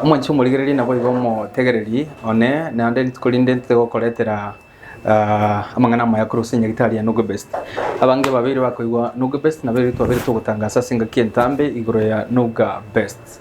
Omonche omorigereria naboigo omotegereri one, naende rituko rinde ntete gokoretera amang'ana amaya korwa ase enyagitari ya Nuge Best. Abange babeire bakoigwa Nuge Best nabo erio twabeire togotangasa ase engaki entambe igoro ya Nuga Best.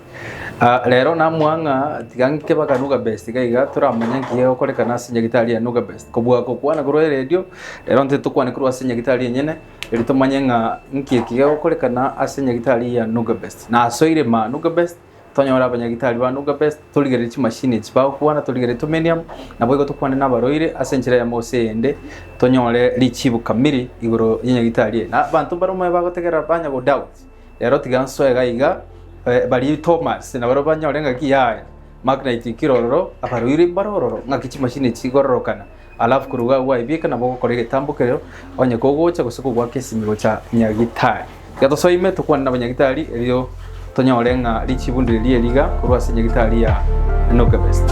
Rero namua ng'a tiga ng'ike baka Nuga Best iga iga toramanye nki gegokorekana ase enyagitari ya Nuga Best. Kobua gokwana korwa eredio, rero ntete tokwane korwa ase enyagitari enyene, erio tomanye ng'a nki eki gegokorekana ase enyagitari ya Nuga Best. Nasoire ma Nuga Best. Tonyore abanyagitari ba Nuga Best, torigererie chimashini echi bagokwana, torigererie tomenium, naboigo tokwane nabarwaire ase enchera eyemo gose eyende, tonyore richibu kamiri igoro y'enyagitari eye. Na abanto mbare omoyo bagotegerera banya go doubt, rero tiga nsoe iga iga, baria Thomas nabarabwo banyore ng'aki yaya, Mark naitikire ororo, abarwaire mbare ororo, ng'aki chimashini echi chigororokana. Alafu korwa iga agwo aibeke nabo ogokora egetambo kereo, onye kogocha gose kogoaka esimi gocha nyagitari. Tiga tosoe ime tokwane nabanyagitari erio tonyore ng'a richibu ndire rie riga korwa ase nyagitari ya Enoka Best.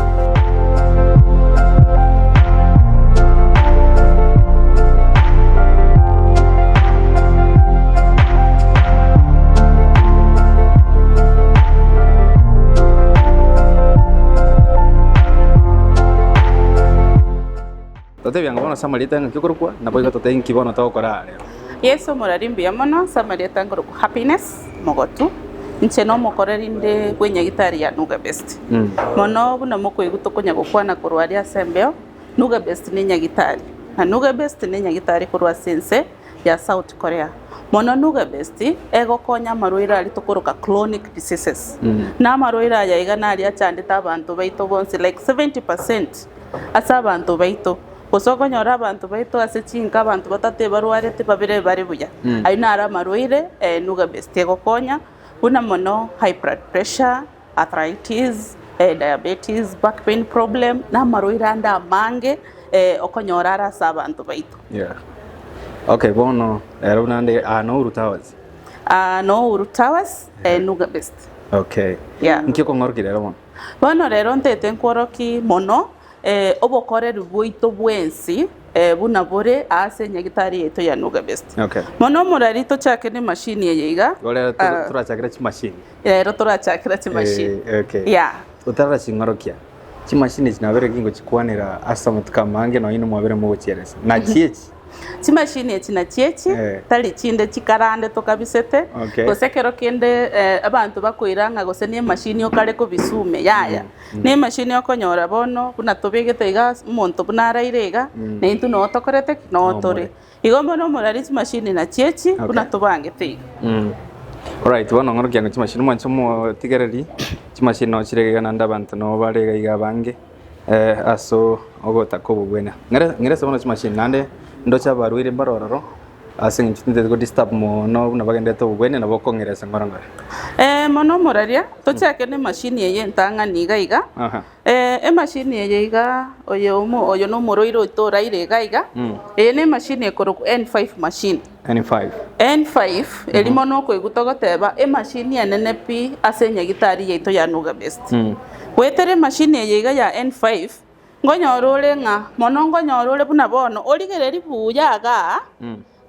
Totebia ng'a bono ase amarieta ng'aki okorokwa, naboigo totebie nki bono togokora aa rero. Yeso omorari mbuya mono ase amarieta nkorokwa Happiness Mogotu, inche nomokoreri inde bw'enyagitari ya Nuga Best. Mono buna mokoigwa tokonya gokwana korwa aria ase embeo, Nuga Best nenyagitari, na Nuga Best nenyagitari korwa ase ense ya South Korea. Mono Nuga Best egokonya amarwaire aria tokoroka chronic diseases. Na amarwaire aya iga naria achandete abanto baito bonsi like 70%. Ase abanto baito, gose okonyora abanto baito ase chinka abanto batato ebarwarete babere bare buya. Ayio naro amarwaire Nuga Best egokonya, buna mono high blood pressure, arthritis, diabetes, back pain problem, na amarwaire ande amange okonyora are ase abanto baito. Yeah. Okay, bono ero buna nde aa no Uhuru Towers. Aa no Uhuru Towers, Nuga Best. Okay. Yeah. Nki okong'orokia rero bono? Bono rero ntete nkworokie mono obokoreri bwaito bwensi buna bore aase enyagitari yaito ya Nuga Best. Okay. Mono omorari tochake nemashini eye iga. Igo rero ah, torachakera chimashini. Rero torachakera chimashini. Eh, okay. Yeah. Otaraching'orokia, chimashini echi nabere gingochikwanera ase amatuko amange nonya inwe mwabere mogochieresa. Nachi echi? Chimashini echi nachio echi, Eh. tari chinde chikarande tokabisete, Okay. gose ekero kende eh, abanto bakoira ng'a gose na emashini okare kobisume, yaya. Na emashini okonyora bono buna tobegete iga ase omonto buna araire iga, na intwe noo tokorete ki? Noo Noo tore. more. Igo bono omorari chimashini nachio echi, buna Okay. tobangete iga. Mm. Alright, bono ng'orokia ng'a chimashini mwanche motigereri, chimashini noo chire iga naende abanto noo bare iga iga abange. Ase ogotaka obobwenia. Ng'erese bono chimashini naende ndoche abarwaire mbare ororo ase eng'encho tintagete ko disturb mono buna bagenderete obobwenia nabo okong'eresa ng'ora ng'ora. Mono omoraria, tochake na emashini eye entang'ani iga iga. Aha. Emashini eye iga oyo omo oyo na omorwaire oito oraire iga iga, eye na emashini ekorokwa N5 machine. N5. N5, eria mono okoigwa togoteba emashini enene pi ase enyagitari yaito ya Nuga Best. Goetera emashini eye iga ya N5, nkonyora ore ng'a mono nkonyora ore buna bono origereria buya igaa,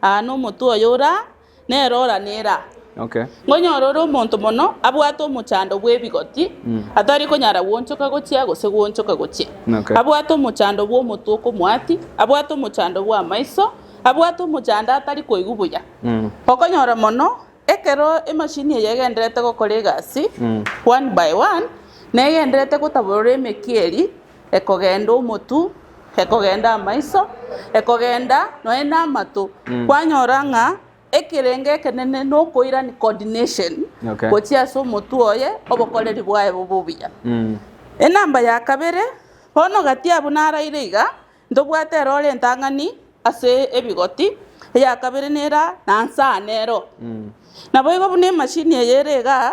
aa na omotwe oye ore aa, nere ora nere aa. Okay. Nkonyora ore omonto mono abwate omochando bw'ebigoti, atari konyara gwonchoka gochia gose gwonchoka gochia. Okay. Abwate omochando bw'omotwe okomoatia, abwate omochando bw'amaiso, Abwate omochando atari koigwa buya. Okonyora mono ekero emashini eye egendererete gokora egasi one by one, negendererete gotaborora emekia eria, ekogenda omotwe, ekogenda amaiso, ekogenda nonya na amato. Kwanyora ng'a ekerengo ekenene nokoirani coordination Okay. gochia ase omotwe oye, obokoreri bwaye bobe obuya. Enamba ya kabere, bono gati abwo naraire iga, Ntobwate erori entang'ani ase ebigoti, eya kabere nera, na nsaa nero. Naboigo buna emashini eye ere igaa,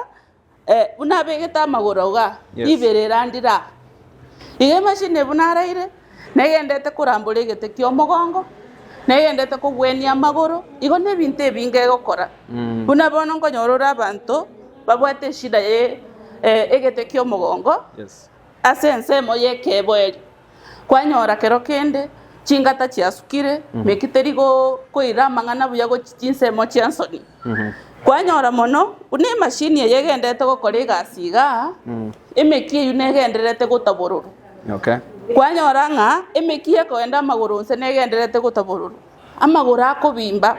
buna abegete amagoro igaa, Yes. riberera ndire aa. Iga emashini eye buna araire, negendete korambora egete kia omogongo, negendete kogwenia amagoro, igo na ebinto ebinge egokora. Buna bono nkonyora ore abanto, babwate eshida ye egete kia omogongo, Yes. ase ensemo ya ekeboeri. Kwanyora kero kende chingata chiasukire, meki teri koira amang'ana buya gochia chinsemo chia nsoni. Kwanyora mono buna emashini eye egenderete gokora egasi igaa, Emekia eyio negendererete gotabororwa. Okay. Kwanyora ng'a emekia ekoenda amagoro inse negendererete gotabororwa. Amagoro akobimba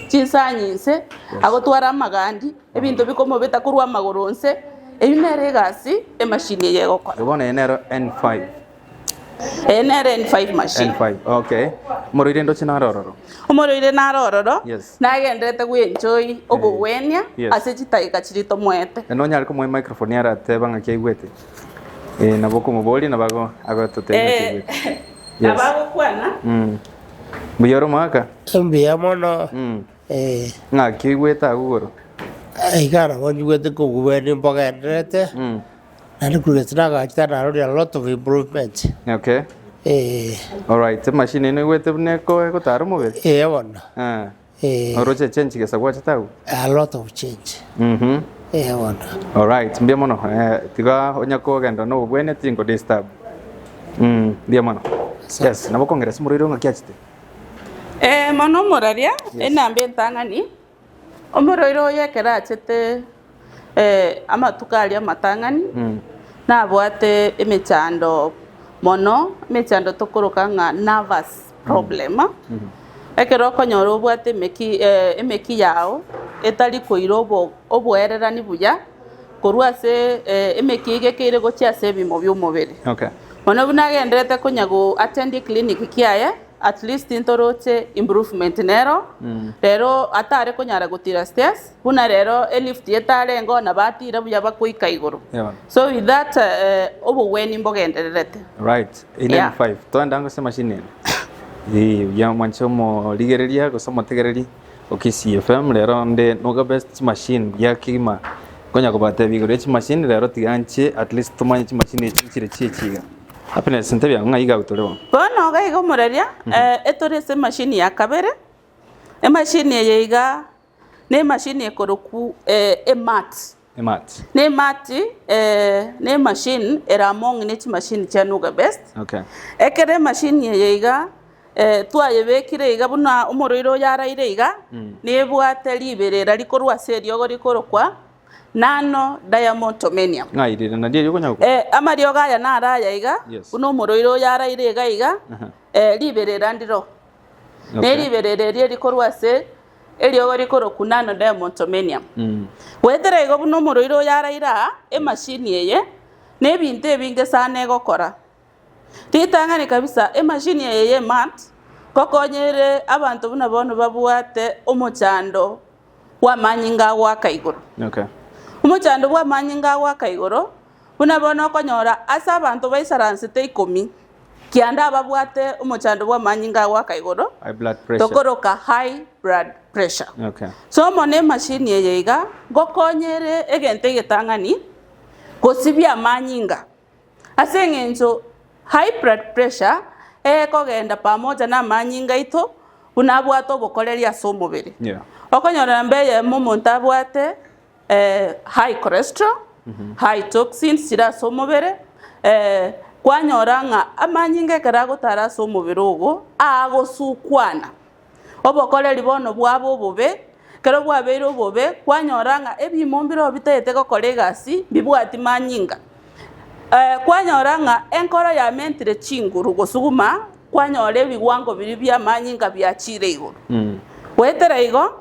chinsanyi inse, agotwara amagandi, ebinto bikomobeta korwa amagoro inse, eyio nere egasi emachine eye egokora. Bono eye nero N5. Eye nere N5 machine. N5, okay. Omorwaire ndoche naro ororo. Omorwaire naro ororo, Yes. nagendererete gwenchoi obogwenia Yes. ase chidageka chiria tomoete. Na nonyare komoa emicrophone arateba ng'aki aigwete? Eh, nabo okomoboria nabo ago agototebia ng'aki Eh, aigwete. nabo Yes. agokwana. Mm. Mbuya ore omogaka? Mbuya mono, Mm. eh. Ng'aki oigwete agwo igoro? Iga nabo njigwete kobua mbogendererete. Mm. Naende korwa gese nagachete narorire a lot of improvement. Okay. Eh. Alright, emachine eno igwete buna eko egotara omobere? Eh bono. Eh. Eh. Oroche change gesa gwachete agwo? A lot of change. Mhm. Eh bono. Alright, mbuya mono. Eh, tiga onya kogenda na obobwene tingo disturb. Mm, mbuya mono. Yes, nabo okongera ase omorwaire oo ng'aki achete? Eh, mono omoraria, enamba entang'ani. Omorwaire oyo ekero achete amatuko aria amatang'ani, nabwate emechando mono, emechando tokoroka ng'a nervous problem. Ekero okonyora obwate emeki emeki yao etari koira obo oboererani buya korwa ase emeki eye ekeire gochia ase ebimo bia omobere. Okay. Bono buna agenderete konya go attend eclinic kiaye. At least ntoroche improvement nero, rero atare konyara gotira stairs, buna rero elift etarenge oo nabo atire buya bakoika igoro. Yeah. So with that obogweni mbogendererete. Right, eye Yeah. N5. Toende ango ase emachine ere. Ee, buya mwanche omorigereria gose omotegereri o Kisii FM rero nde noga best chimachine buya kegima nkonya kobatebia igoro ya chimachine rero tiga nche at least tomanye chimachine echi nchire chiachi iga. Happiness ntebia ng'a ng'ai iga tore bono. Bono iga iga omoraria, etore ase emachine ya kabere, emachine eye iga na emachine ekorokwa emat. Emat. Na emat na emachine ere among ne chimachine chia Nuga Best. Okay. Ekero emachine eye iga twayebekire iga buna omorwaire oyo araire iga, nebwate riberera rikorwa ase eriogo rikorokwa Nano diamontomenium. Ng'ai rire nario erio okonya gokwa? Eh, amariogo aya naro aya iga, Yes. buna omorwaire oyo araire iga iga, Aha. eh, riberera ndiro. Okay. Ne riberera erio rikorwa ase eriogo rikorokwa nano diamontomenium. Mm. Goetera igo buna omorwaire oyo araire aa, emachine eye, na ebinto ebinge sana egokora. Ritang'ani kabisa, emachine eye ye mat, ngokonya ere abanto buna bono babwate omochando bw'amanyinga agoaka igoro. Okay. Omochando bw'amanyinga agoaka igoro, buna bono okonyora ase abanto baisaransete ikomi, kianda ababwate omochando bw'amanyinga agoaka igoro, High blood pressure. tokoroka high blood pressure. Okay. So mono emachine eye iga, ngokonya ere egento egetang'ani, gosibia amanyinga. Ase eng'encho high blood pressure ekogenda pamoja na amanyinga aito buna abwate obokoreri ase omobere. Yeah. Okonyora namba eyemo omonto abwate high cholesterol, high toxins chire ase omobere, kwanyora ng'a amanyinga ekero agotara ase omobere ogo, agosukwana. Obokoreri bono bwaba obobe, ekero bwabeire obobe, kwanyora ng'a ebimo mbireo bitagete gokora egasi mbibwati manyinga. Kwanyora ng'a enkoro yamentire chinguru gosuguma, kwanyora ebigwango biria bi'amanyinga biachire igoro. Goetera igo,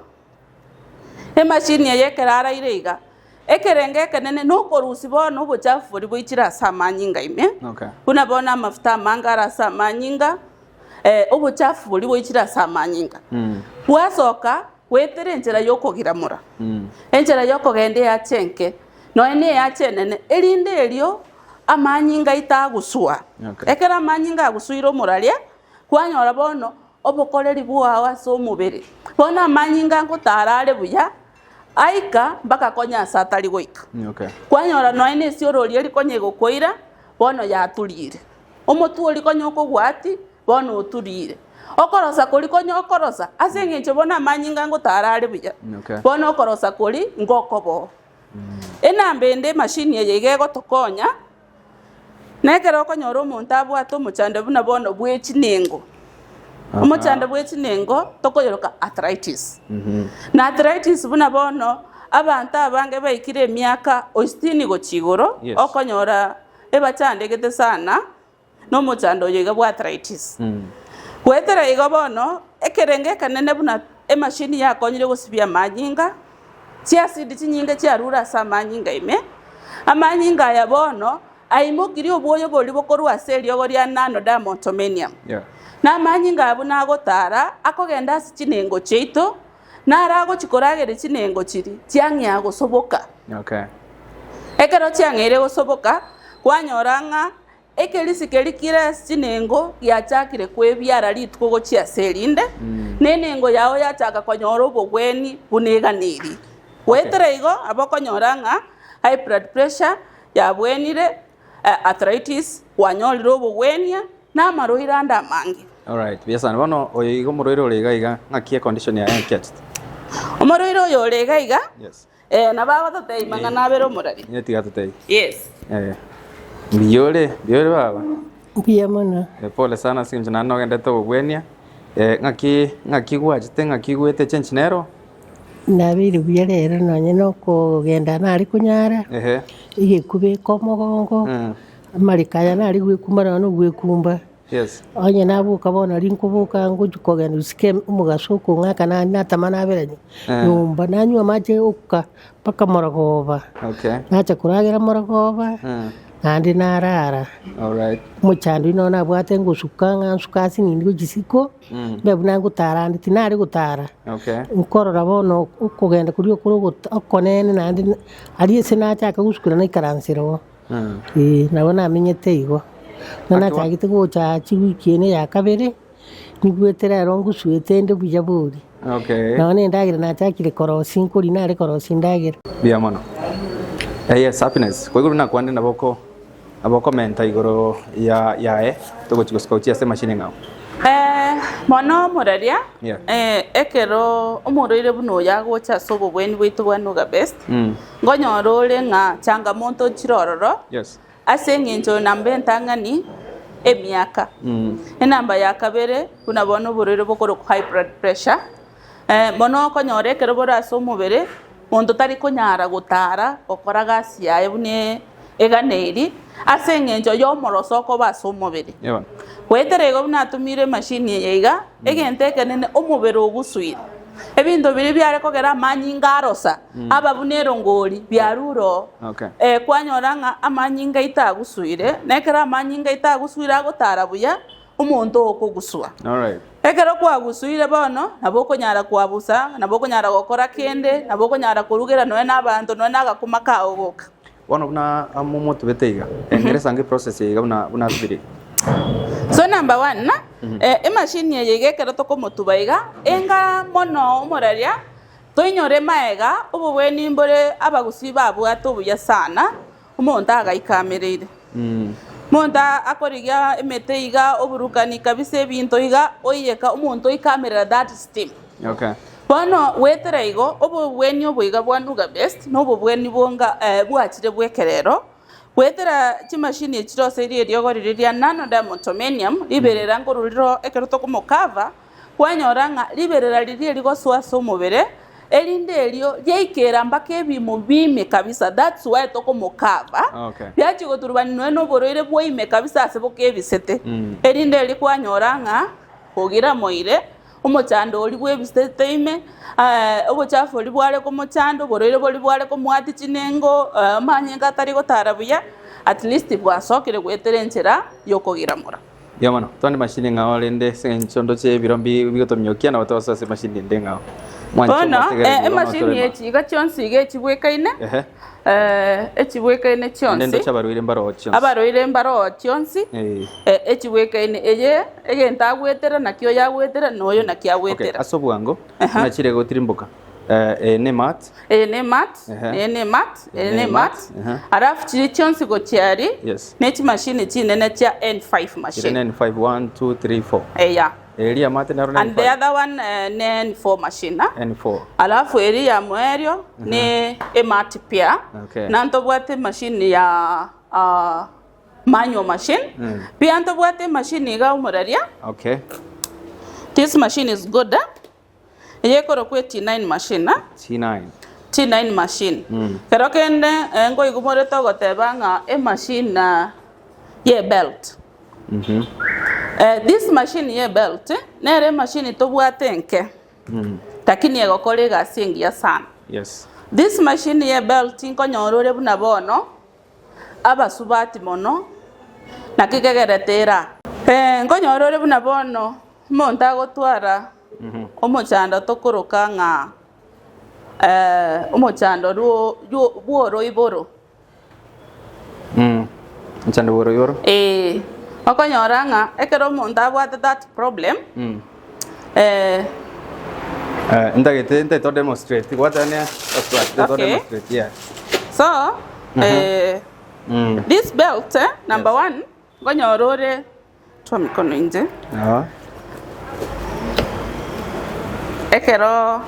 emachine eye ekero araire iga, ekerengo ekenene nokorusia bono obochafu boria boichire ase amanyinga ime, Okay. buna bono amafuta amange are ase amanyinga, obochafu boria boichire ase amanyinga, bwasoka goetera enchera y'okogiramora, enchera y'okogenda eache enke, nonya na eache enene, erinde erio amanyinga aito agusua. Okay. Ekero amanyinga agusuire omoraria, kwanyora bono obokoreri bwao ase omobere, bono amanyinga ngotara are buya, aika mpaka konya ase atari goika. Okay. Kwanyora nonya na esiorori eria konya egokoira, bono yaturire. Omotwe oria konya okogwati, bono oturire. Okorosa koria konya okorosa, ase eng'encho bono amanyinga ngotara are buya, Okay. bono okorosa koria ngokoboo. Enamba ende emachine eye iga egotokonya, na ekero okonyora omonto abwate omochando buna bono bwe chinengo, omochando bwe chinengo tokoyoroka arthritis. Na arthritis buna bono. abanto abange baikire emiaka o sitini gochia igoro, Yes. okonyora ebachandegete sana nomochando oyo iga bwa arthritis. Goetera igo bono, ekerengo ekenene buna emashini yakonyire gosibia amanyinga, chiasidi chinyinge chiarure ase amanyinga ime, amanyinga aya bono aimokirie obwoyo boria bokorwa ase eriogo ria nanodermatomium. Yeah. Na amanyinga aya buna agotara, akogenda ase chinengo chiaito, naro agochia korageria chinengo chiria chiang'ea gosoboka. Okay. Ekero chiang'eire gosoboka, kwanyora ng'a ekerisi keria kire ase chinengo giachakire kwebiara rituko gochia ase erinde, na enengo yao yachaka konyora obogweni buna eganeirie. Goetera igo, nabo okonyora ng'a high blood pressure yabwenire, arthritis, kwanyorire obogwenia, na amarwaire ande amange. Alright, buya sana. Bono oyo iga omorwaire ore iga iga, ng'aki econdition yaye ng'aki achete? Omorwaire oyo ore iga iga, Yes. nabo agototebia mang'ana abere omorari. Inye tiga atotebie. Yes. Mbuya ore, mbuya ore baba? Mbuya mono. Pole sana ase eng'encho naende nogendete obogwenia. Ng'aki ng'aki gwachete ng'aki gwete echange nero? Nabeire buya rero nonye na okogenda nare konyara, Ehe. egekubeka omogongo, amareko aya nare gwekumba nonye na ogwekumba. Yes. Onye naboka bono riria nkoboka ngochia kogenda gosika omogaso okong'aka na natama nabera nyomba, nanywa amache oka mpaka morogoba. Okay. Nacha koragera morogoba, naende narara. Alright. Omochando oyio nonye nabwate ngosuka ng'a nsuka ase nindi gochia isiko, mbe buna ngotara ande, tinare gotara. Okay. Nkorora bono okogenda koria okore ogota okonene naende aria ase nachaka gosukera naikaransera oo. Ee, nabo namenyete igo. Buna nachagete gocha aa chiwiki ene ya kabere, nigwete rero ngosuete inde buya bori. Okay. Nonye na endagera nachakire korosia nkoria nare korosia endagera. Mbuya mono. Eh, yes, happiness. Koigoro nakwande nabo oko nabo okomenta igoro ya yaye togochi gosuka gochia ase emachine eng'ao. Eh, mono omoraria, Yeah. eh, ekero omorwaire buna oyo agocha ase obobweni bwaito bwa Nuga Best, Mm. Nkonyora ore ng'a changamonto chire ororo, Yes. ase engencho namba entang'ani, emiaka. Enamba ya kabere, buna bono oborwaire bokorokwa high blood pressure, bono okonyora ekero bore ase omobere, monto tari konyara gotara gokora gasi yaye buna eganeiri, ase engencho ya omoroso okoba ase omobere. Yeah. Goetera igo buna atumiire emachine eye iga, egento ekenene omobere ogusuire. Ebinto biria biare kogera amanyinga arosa, aba buna erongori, biarure oo. Okay. Kwanyora ng'a amanyinga aito agusuire, na ekero amanyinga aito agusuire agotara buya, omonto okogusua. Alright. Ekero kwagusuire bono, nabo okonyara kwabusa, nabo okonyara gokora kende, nabo okonyara korugera nonya na abanto, nonya na agakoma kao goka. Bono buna momotubete iga, engeresa ange process eye iga buna buna atubire. So number one, emachine eye iga ekero tokomotuba iga, enga mono omoraria, toinyore maega, obobweni mbore abagusii babwate obuya sana, omonto agaikamereire. Omonto akorigia emete iga, oburukani kabisa ebinto iga, oiyeka omonto oikamerera that steam. Okay. Bono goetera igo, obobweni obo iga bwa Nuga Best nobobweni bonga bwachire bw'ekerero, goetera chimashini echi chiroseirie eriogo riria ria Nano Diamond Germanium, riberera nkorwa riro ekero tokomokava, kwanyora ng'a riberera riria erigosoa ase omobere, erinde erio riaikera mpaka ebimo biime kabisa, that's why tokomokava, Okay. biachia goturubani nonya na oborwaire bwaime kabisa ase bokebisete, erinde erio kwanyora ng'a ogiramoire. Omochando oria bw'ebisete ime, obochafu boria bware komochanda, oborwaire boria bware komoatia chinengo, amanyinga atari gotara buya, at least bwasokire goetera enchera y'okogiramora. Mbuya mono. Twande machine eng'ao rende ase eng'encho ndoche ebiro mbi bigotomiokia nabo togosoa ase emachine ende eng'ao. Mwanche Bono, omotegereri bono emachine otorema. echi iga chionsi iga echibwekaine, Ehe. echibwekaine Naende chionsi, ndoche abarwaire mbaroo chionsi. abarwaire mbaroo chionsi, Eh. echibwekaine eye egento agwetera naki oyo agwetera na oyo naki Okay, agwetera. ase obwango, buna chire gotirimboka. Eye ne mat. Eye ne mat, Ehe. eye ne mat, eye ne Ne mat, mat. ehe. Alafu chiria chionsi gochia aria, Yes. ne chimashini chinene chia N5 Ere machine. ne N5, 1, 2, 3, 4. Eya. Eria amate naro ne And the N5. other one ne N4 machine. N4. Alafu eria ya moerio ne emat pia. Okay. Na ntobwate emachine ya manual machine. Pia ntobwate emachine iga omoraria. Okay. This machine is good. Eye ekorokwa T9 machine. T9. Chi-nine machine. Kero kende nkoigwa more togoteba ng'a emachine ye belt. This machine ye belt nere emachine tobwate enke lakini egokora egasi engiya sana. Yes. This machine ye belt nkonyora ore buna bono abasubati mono naki kegerete era. Nkonyora ore buna bono omonto agotwara omochando tokoroka ng'a omochando bw'oroiboro. Omochando bw'oroiboro. Ee, okonyora ng'a ekero omonto abwate that problem, Ntagete ntagete to demonstrate gwatania to Okay. demonstrate yeah. So, this belt, number one, nkonyora ore Twa mikono inche. Ekero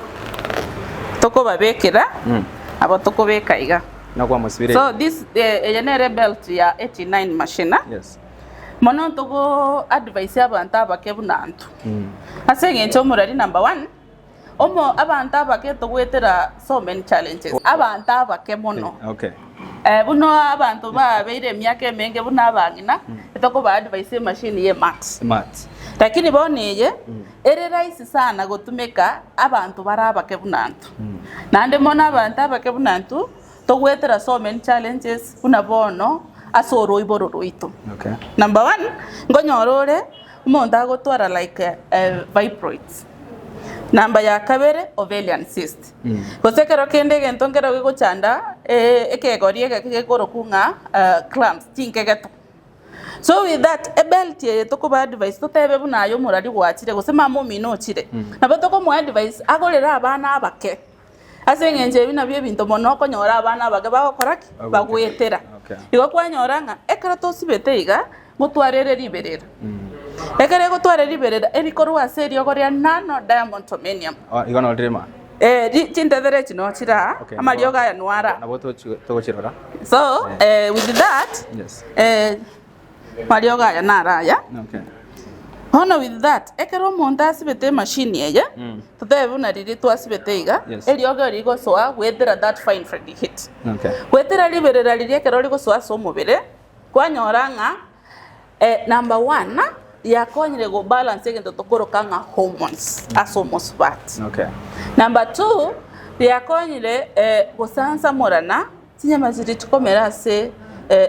tokobabekera, nabo tokobeka iga. Nakwamosibire So this eh, eye nere belt ya 89 machine. Yes. Mono ntogo advise abanto abake buna intwe. Ase eng'encho omorari number one, omo abanto abake togoetera so many challenges. Abanto abake mono. Okay. Buna abanto babeire emiaka emenge buna abang'ina, tokoba advise emachine ye mat. Mat. Lakini bono eye, ere rahisi sana gotumeka abanto bare abake buna intwe. Naende mono abanto abake buna intwe, togoetera so many challenges buna bono ase oroiboro rwaito. Okay. Number one, nkonyora ore omonto agotwara like fibroids. Namba ya kabere, ovarian cyst. Gose ekero kende egento nkero gegochanda ekegori egeke gekorokwa ng'a cramps, chinkegeto. So with that, ebelt eye tokoba advise totebe buna aye omorari gwachire gose mama omino ochire, nabo tokomoa advice agorere abana abake. Ase eng'encho ebi nabio ebinto mono okonyora abana abake bagokora ki? Bagoetera. Igo kwanyora ng'a ekero tosibete iga, ngotwarere riberera. Ekero egotwara riberera, erikorwa ase eriogo ria nano diamond tomenium. Ah, igo noo ririma. Eh, ri- chintethere echi noo chire aa, Okay, amariogo aya noo ara. Nabo tochi- togochirora. So, eh, with that, Yes. eh, mariogo aya naro aya. Okay. Bono with that, ekero omonto asibete emachine eye, totebe buna riria twasibete iga, Yes. eriogo eri rigosoa goetera that fine freddy heat. Okay. Goetera riberera riria ekero rigosoa ase omobere, kwanyora ng'a number one, riakonyire go balance egento tokoroka ng'a hormones ase omosubati. Okay. Number two, riakonyire gosansamorana chinyama chiria chikomera ase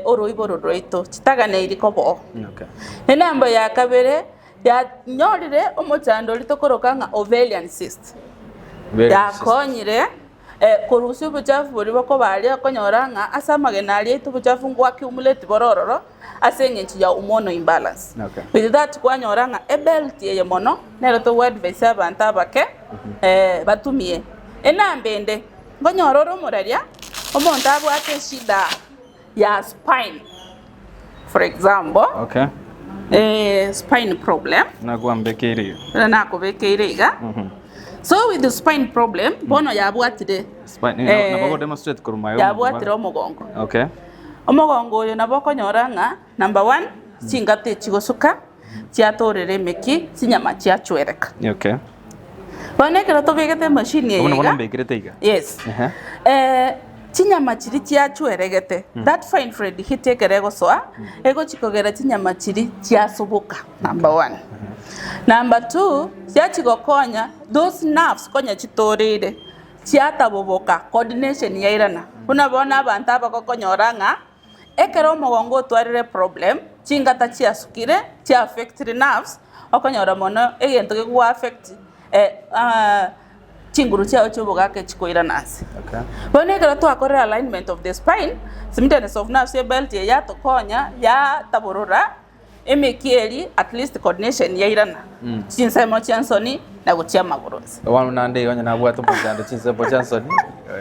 oroiboro rwaito chitaganeiri koba oo. Okay. Enamba ya kabere, yanyorire omochando oria tokoroka ng'a ovarian cyst. Ovarian cyst. Yakonyire korusia obochafu boria bokoba aria okonyora ng'a ase amagena aria aito obochafu ngwa accumulate bore ororo ase eng'encho ya hormonal imbalance. Okay. With that kwanyora ng'a ebelt eye mono nero togo advise abanto abake batumie. Enamba ende, nkonyora ore omoraria, omonto abwate eshida ya spine for example, Okay. spine problem. Nakwambekeire iga. Buna nakobekeire iga. So with the spine problem, bono yabwatire Spine, nabo go demonstrate korwa maega yabwatire omogongo. Okay. Omogongo oyo nabo okonyora ng'a number one, chingata echigosuka, chiatorire emeki, chinyama chiachwereka. Okay. Bono ekero tobegete emachine eye Bono bono iga, mbekerete iga. yes. Ehe. Chinyama chiria chiachweregete, that fine fred heat ekero egosoa, egochi kogera chinyama chiria chiasoboka, number one. Number two, chiachi gokonya those nerves konya chitoreire, chiataboboka, coordination yairana. Buna bono abanto aba gokonyora ng'a, ekero omogongo otwarire problem, chingata chiasukire, chia affectire nerves, okonyora mono egento gegoa affect chinguru chiao chi'obogaka echikoirana ase. Okay. Bono ekero twakorire alignment of the spine, smoothness of nerves ebelt eye yatokonya yataborora emekia eria at least coordination yairana chinsemo chia nsoni na gochia amagoro nse. Bono naende igo onye nabwate omochando chinsemo chia nsoni,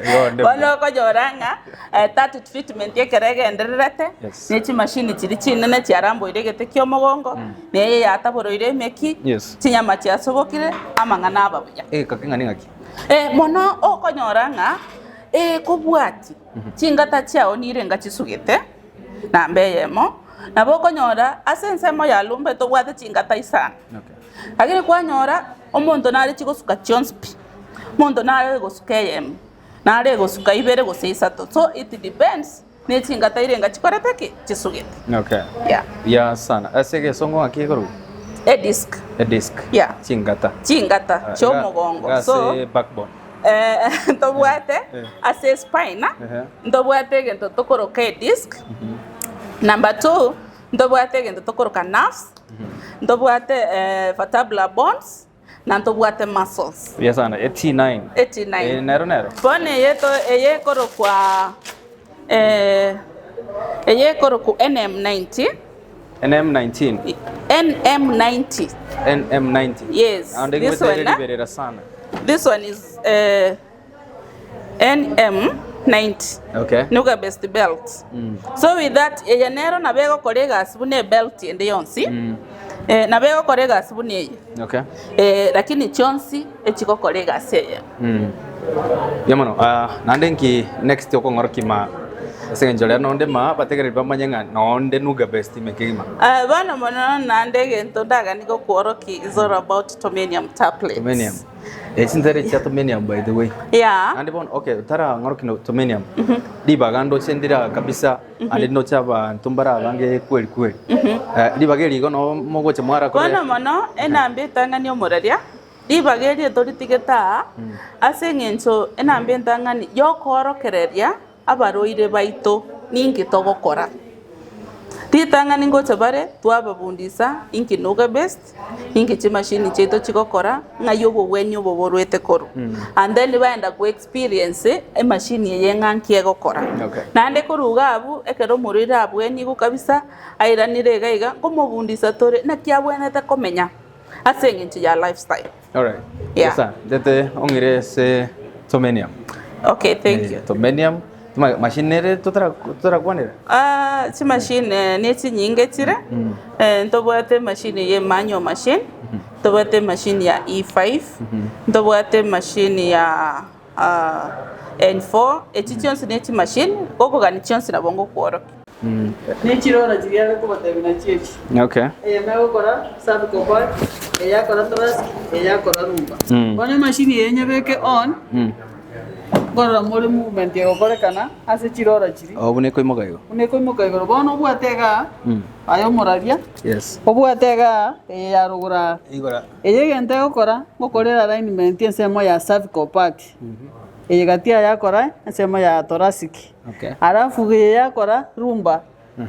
igo onde Bono okonyora ng'a that treatment ekero egendererete, Yes. ne chimashini chiria chinene chiaramboire egete kia omogongo, neye yataboroire emeki, Yes. chinyama chiasobokire, amang'ana aba buya. Egeka keng'ani ng'aki? Mono okonyora ng'a ekobwati chingata chiao nirenga chisugete, namba eyemo, nabo okonyora ase ensemo ya lumba tobwate chingata isano. Okay. Lakini kwanyora omonto nare chigosuka chionsi pi, omonto nare gosuka eyemo. Nare egosuka ibere gose isato. So it depends ne chingata irenga chikorete ki? Chisugete. Okay. Yeah. Buya sana. Ase egesongo ng'aki ekorokwa? A disc. A disc. Yeah. Chingata. Chingata Ah, chi'omogongo. iga So ase backbone. eh, ntobwate ase spine, Ehe. ntobwate egento tokoroka a disc. Number two, ntobwate egento tokoroka nerves, ntobwate vertebral bones, na ntobwate muscles. Buya sana. E T9. E T9. Eh, nero nero. Bono eye to eye ekorokwa eh, eye ekorokwa NM90. NM19. NM90. NM90. Yes. Naende This ngwete one, eh? riberera sana. This one is eh, NM90. Okay. Nuga best belt. So with that eye nero nabo egokora egasi buna ebelt ende yonsi. Eh, nabo egokora egasi buna eye. Okay. Eh, lakini chionsi echigokora egasi eye. Mbuya mono. Ah, naende nki next okong'orokia ma ase eng'encho rero nonde ma abategereri bamanye ng'a nonde nuga best ime kegima. Ah, bono mono naende egento ndaganie gokworokia is all about Tomenium tablets. Tomenium. Eh, chintere chia Tomenium by the way. Yeah. Naende bono okay, otarang'orokia no Tomenium. Ribaga ndoche ndira kabisa ande ndoche abanto mbare abange kweli kweli. Eh, ribaga eri igo noo mogocha mwarakore. Bono mono enamba etang'ani omoraria, ribaga eri toritigete aa, ase eng'encho enamba entang'ani yokoorokereria abarwaire baito ninki togokora. Ritang'ani ngocha bare twababundisa inki nuga best, inki chimashini chiaito chigokora, ng'ai obogwenia obo borwete korwa. And then baenda go experience emashini eye ng'a nki egokora. Okay. Naende korwa iga abwo, ekero omorwaire abwenigwe kabisa, airanire iga iga, nkomobundisa tore naki abwenerete komenya ase eng'encho ya lifestyle. Alright. Yeah. Sasa, ndete ong'ire ase Tomenium. Okay, thank Eh, you. Tomenium. Tuma- Machine ere totara totarakwanera. Ah, chimashine ne chinyinge chire Eh, ntobwate emashini ya emanual machine ntobwate emashini ya E5 ntobwate emashini ya ah, N4 echi chionsi ne chimashini gokogani chionsi nabo ngokworokia. Ne chirora chiria are kobatebia nachio echi. Okay. Eyemo egokora cervical part, eye akora thoracic, eye akora lumbar. Bono emashini eye nyebeke on, nkorora more movement egokorekana ase chirora chiria. Oh, buna ekoimoka igo. Buna ekoimoka igoro. Bono obwate igaa, aye omoraria, Yes. obwate igaa, eye ya rogoro aa. Igora. Eye egento egokora, ngokorera alignment ensemo ya cervical part. Eye gati yaye yakora ensemo ya thoracic. Okay. Alafu eye yakora lumbar,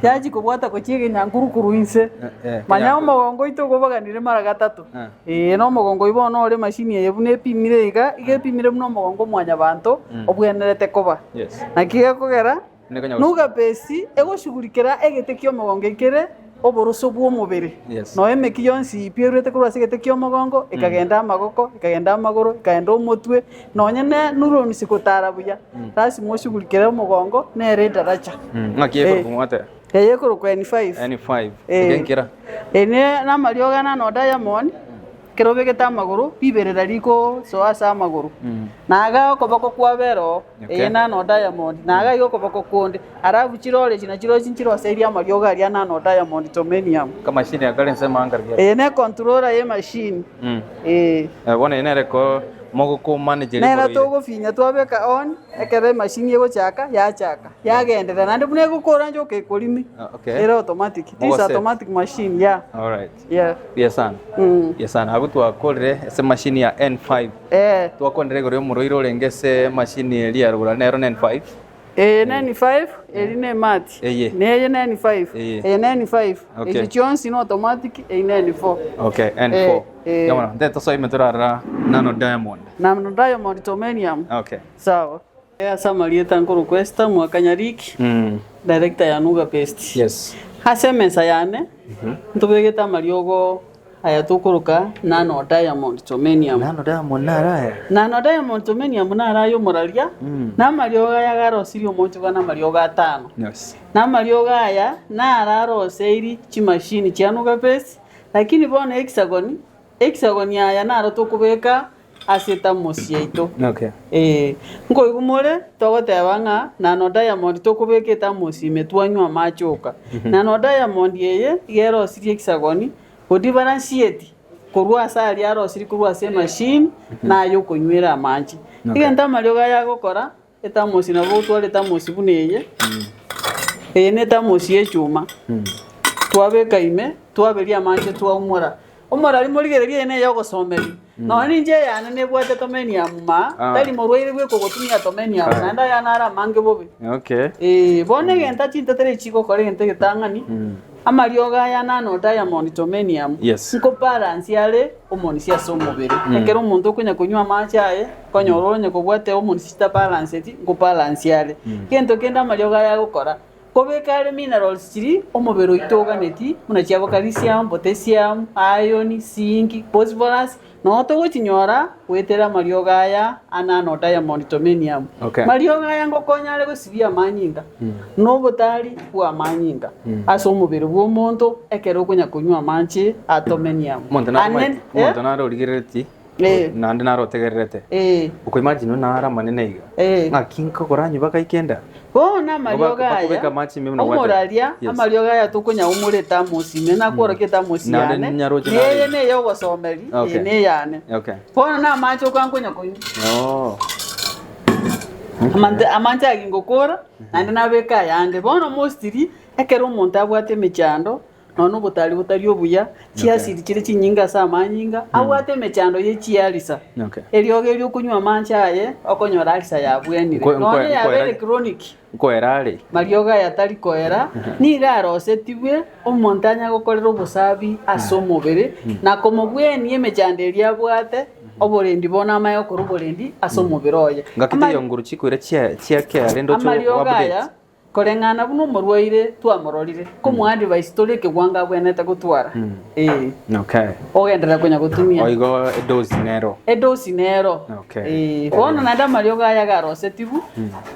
yachia kobwata gochia egenyankurukuru inse. eh, Manya kenyankuru. omogongo oito okobaganire mara gatato. Eh. Ee, na omogongo oyio bono ore emashini eye buna epimire iga, iga epimire buna omogongo o mwanyabanto obwenerete koba. Yes. Naki gekogera, Nekonya nuga base egoshughulikera egete kia omogongo ekere oboroso bw'omobere. Yes. Nonya emeki yonsi pi erwete korwa ase egete kia omogongo, ekagenda amagoko, ekagenda amagoro, ekagenda omotwe, nonye ne neurons gotara buya, lasima oshughulikere omogongo nere edaracha. Ng'aki Eh. ekorokwa mwate? Eye ekorokwa N5. N5. Eh. Egenkera. Eye ne namariogo ane ano diamond, Ekero obegete amagoro, riberera rigosoa ase amagoro, na iga okoboko kwabera oo, eye nano diamond, na iga iga okoboko konde, alafu chirore echi nachirochio nchiroserie amariogo aria nano diamond tomenium. Akamashini aka kare ensemo angaria. Eye ne controller ye machine, eh. Bono eye nere ko mogoko manage Nero riborwaire. togofinya twabeka on, ekero emachine egochaka, yachaka, yagenderera naende buna egokora nchoka ekorimi, Ah, okay. ere automatic, it is Mogoset. automatic machine, yeah. Alright. Yeah. Buya sana. Mm. Buya sana. Abwo twakorire ase emashini ya N5. Eh. Twakonire igoro y'omorwaire orenge ase emashini eria ya rogoro nero ne N5. Eye ne N5, eri ne mat. Eye. Ne eye ne N5. Eye. Eye ne N5. Okay. Echi chionsi ne automatic, eye ne N4. Okay, N4. Eh, eh. Yamono, nte tosoe ime torarora Nano Diamond. Nano Diamond Tomenium. Okay. Sawa. Ase amarieta nkorokwa Esther Mwakanyariki, Mm. director ya Nuga Paste. Yes. Ase emesa yane, ntobegete amariogo aya tokoroka Nano Diamond Tomenium. Nano Diamond naraya. Nano Diamond Tomenium naro aye omoraria, na amariogo aya garosirie omonchoka na amariogo atano. Yes. Na amariogo aya naro aroseiri chimashini chia Nuga Paste, lakini bono hexagon, hexagon aya naro tokobeka ase etamosi yaito. Okay. Ee, nkoigwa more togoteba ng'a nano diamond tokobeka etamosi ime twanywa amache oka. Nano diamond eye iga erosirie hexagon odibaransieti korwa ase aria arosirie korwa ase emachine naye okonywera amache. Okay. Egento amariogo aya agokora. Etamosi nabo otware etamosi buna eye, eye ne etamosi y'echuma, twabeka ime, twaberia amache twaumora. Omorari morigereria eye neye ogosomeria, nonya ninche eyane nebwate tomenium maa, Ah. tari morwaire bweka ogotumia tomenium, Ah. naende ayane are amange bobe. Okay. Eeh, bono egento chintetera echi chigokora egento egetang'ani, amariogo aya nano diamond tomenium, Yes. nkobalance are omonisi ase omobere. Ekero omonto okonya konywa amache aye, Okonyora onye kobwate hormones chitabalanceti, nkobalance are. Gento kende amariogo aya agokora, kobeka are minerals chiria omobere oito oganeti, buna chiabo calcium, potassium, iron, zinc, phosphorus, noo togochinyora goetera amariogo aya a nano diamond tomenium. Okay. Mariogo aya ngokonya are gosibia amanyinga, na obotari bwa amanyinga ase omobere bwa omonto ekero okonya konywa amanche a tomenium. Omonto nare Ane- omanyete- eh? omonto nare origerereti Eh. Naende naro otegererete. Eh. Okoimagine buna naro amanene iga. Eh. Ng'aki nkogora nywe bagaika enda. Bono amariogo Ngoba- aya, bakobeka amache ime buna gwateba. omoraria, Yes. amariogo aya tokonyaumora etamosi ime, nakworokia etamosi Naende yane, nyaroche neye nare. neye ogosomeri, Okay. eye neyane. Okay. Bono na amache okwa nkonya konywa. Oh. Amante amache aya gingokora, naende nabeka ayande. Bono mostly, ekero omonto abwate emechando, Nonya nobotari botari obuya, chiasiri chire chinyinge ase amanyinga, abwate emechando ye chiarisa. Okay. Eriogo erio okonywa amanche aye, okonyora arisa yabwenire. Nko- nko- Nonya yabeire nkoera- chronic, Nkoera are. mariogo aya tari koera, nigo arosetigwe omonto anya gokorera obosabi ase omobere, na komobwenia emechando eria abwate, oborendi bono amanye gokora oborendi ase omobere oye. Ngaki Ama- teiyo nguru chikoira chia chia care rende oche Amariogo update. aya Koreng'ana buna omorwaire twamororire, komoadvise tore ekegwango abwenerete gotwara. Ee. Okay. Ogenderera konya gotumia. Oigo edosi nero. Edosi nero. Okay. Ee. Bono naende amariogo aya garosetigwe,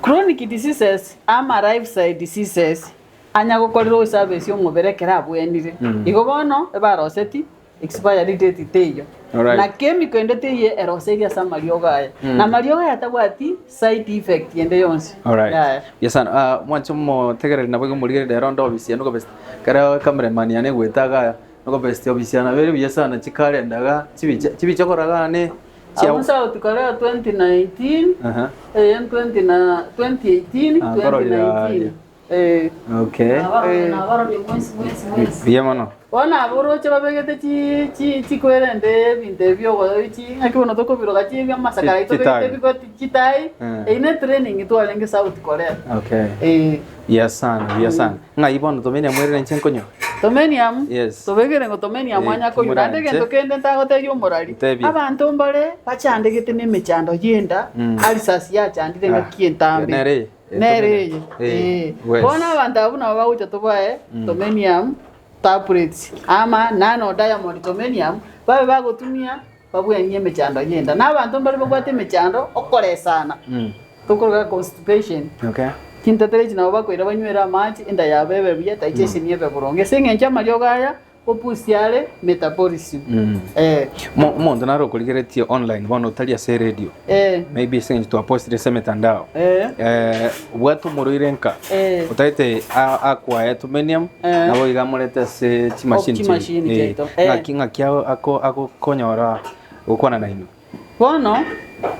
chronic diseases ama lifestyle diseases anya gokorera ogosabesia omobere ekero abwenire. Igo bono ebaroseti Expiry date teiyo. Alright. Na chemical ende teiyo eroseirie ase amariogo aya. Na amariogo aya tabwati side effect ende yonsi. Alright. Yaya. Yes sana. Ah, mwanche motegereri nabo igo morigereria rero onde obisi yane okobest. Kero cameraman yane egwete igaa, okobest obisi yane nabo ere buya sana chikalenda igaa, chibicha chibicha okora igaa ne chia Abwo South Korea 2019, Aha. eye 20 na 2018, Ah, nkororire 2019. aria. Eh. Okay. Eh. Buya mono. Bono abwo oroche babegete chi chi chikwerende ebinto ebi ogo chi ng'aki bono tokobiroka chi ebi amasakara aito Chitai. tobegete bigoti chitai, Eh. eyio ne training twarenge South Korea. Okay. Eh. Buya sana, buya sana. Ng'ai bono tomeni amwerere inche nkonywa? Tomeniamu, Yes. tobegere ng'o tomeniamu Eh, anya konywa. Naende timoranche. egento kende ntagotebia omorari, Ntebie. abanto mbare bachandegete na emechando y'enda, ulcers yachandire engaki entambe. Nere eye. Nere eye, ee. Wes. Bono abanto abwo nabo bagocha tobae Tomenium tablets ama nano diamond tomenium babe bagotumia babwenie emechando y'enda. Na abanto mbare babwate emechando okoresana tokoroka constipation. Okay. Chintetera echi nabo bakoira banywere amache enda yabo ebe buya digestion ebe boronge. Ase eng'encho amariogo aya Obusia are metabolism. Eh. Mo- Omonto nare okorigeretie online bono otari ase eradio Eh. maybe ase eng'encho twapostire ase emetandao Eh. eh, obwate omorwaire nka Eh. otagete a- akwaye tumenium Eh. nabo iga amorete ase chimashini Oh, chimashini chiaito. chiaito. Eh. Ng'aki ng'aki ako- agokonyora gokwana nainwe Bono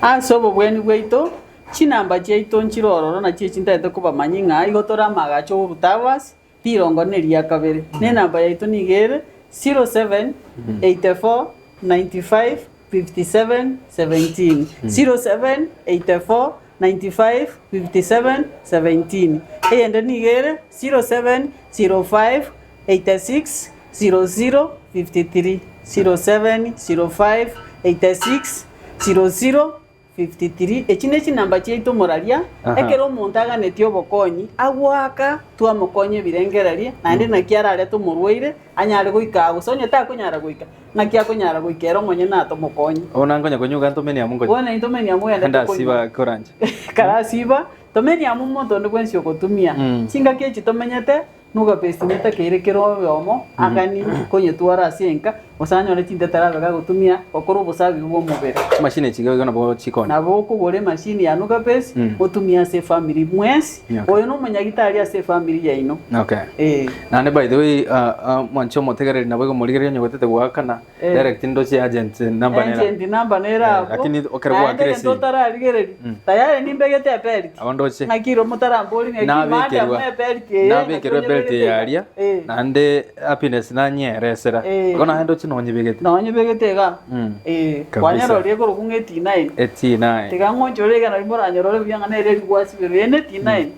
ase obobweni bwaito chinamba chiaito nchire ororo nachio echi ntagete kobamanyia ng'a igo tore amagacho oborutavasi Rirongo neria kabere, na enamba yaito nigo ere 0784 95 57 17, 0784 95 57 17. Eyende nigo ere 0705 86 00 53, 0705 86 00 53, Echi nechinamba chiaito moraria, Aha. ekero omonto aganetie obokonyi, agoaka, twamokonya ebirengererio, naende naki ararete omorwaire, anyare goika aa, gose onye takonyara goika, naki akonyara goika ere omonyene atomokonye. Bono nkonya konywa iga ntomeni amo nkonya. Bono intwe tomeni amo ogende Ndasiba tokonywa. koranche. Karasiba, tomeni amo omonto onde bwensi ogotumia. Mm. Chingaki echi tomenyete. Nuga best netakeire kera oyomo agani konyetwara ase enka gose anyore chintetera abe gagotumia gokora obosabi bw'omobere. Chimashini echi iga nabo chikoni. Nabo okogora emashini ya Nuga best otumie ase efamiri mwensi. Okay. Oyo nomonyagitari ase efamiri yaino. Okay. Eh. Naende by the way, mwanche omotegereri nabo igo omorigereria onye gotete goakana, Eh. direct ndoche agent number nera. Agent number nere Eh, abwo. lakini okero Naende gwakire egento esimi. otararigereria, tayari nimbegete ebelt. Abo ndoche. Ng'aki iro motarambori ng'aki madam Nabekerwa. ebelt eye ng'aki Nabekerwa ebelt onyebegete eye iga. aria, Eh. naende happiness nanyeresera. Eh. Igo naende ndoche nonyebegete. Nonyebegete iga. Eh, Kabisa. kwanyeroria ekorokwa ng'a etinine. Etinine. Tiga ng'onchore iga nari moranyorore buya ng'a nere rigwasiberwa. Eye ne etinine.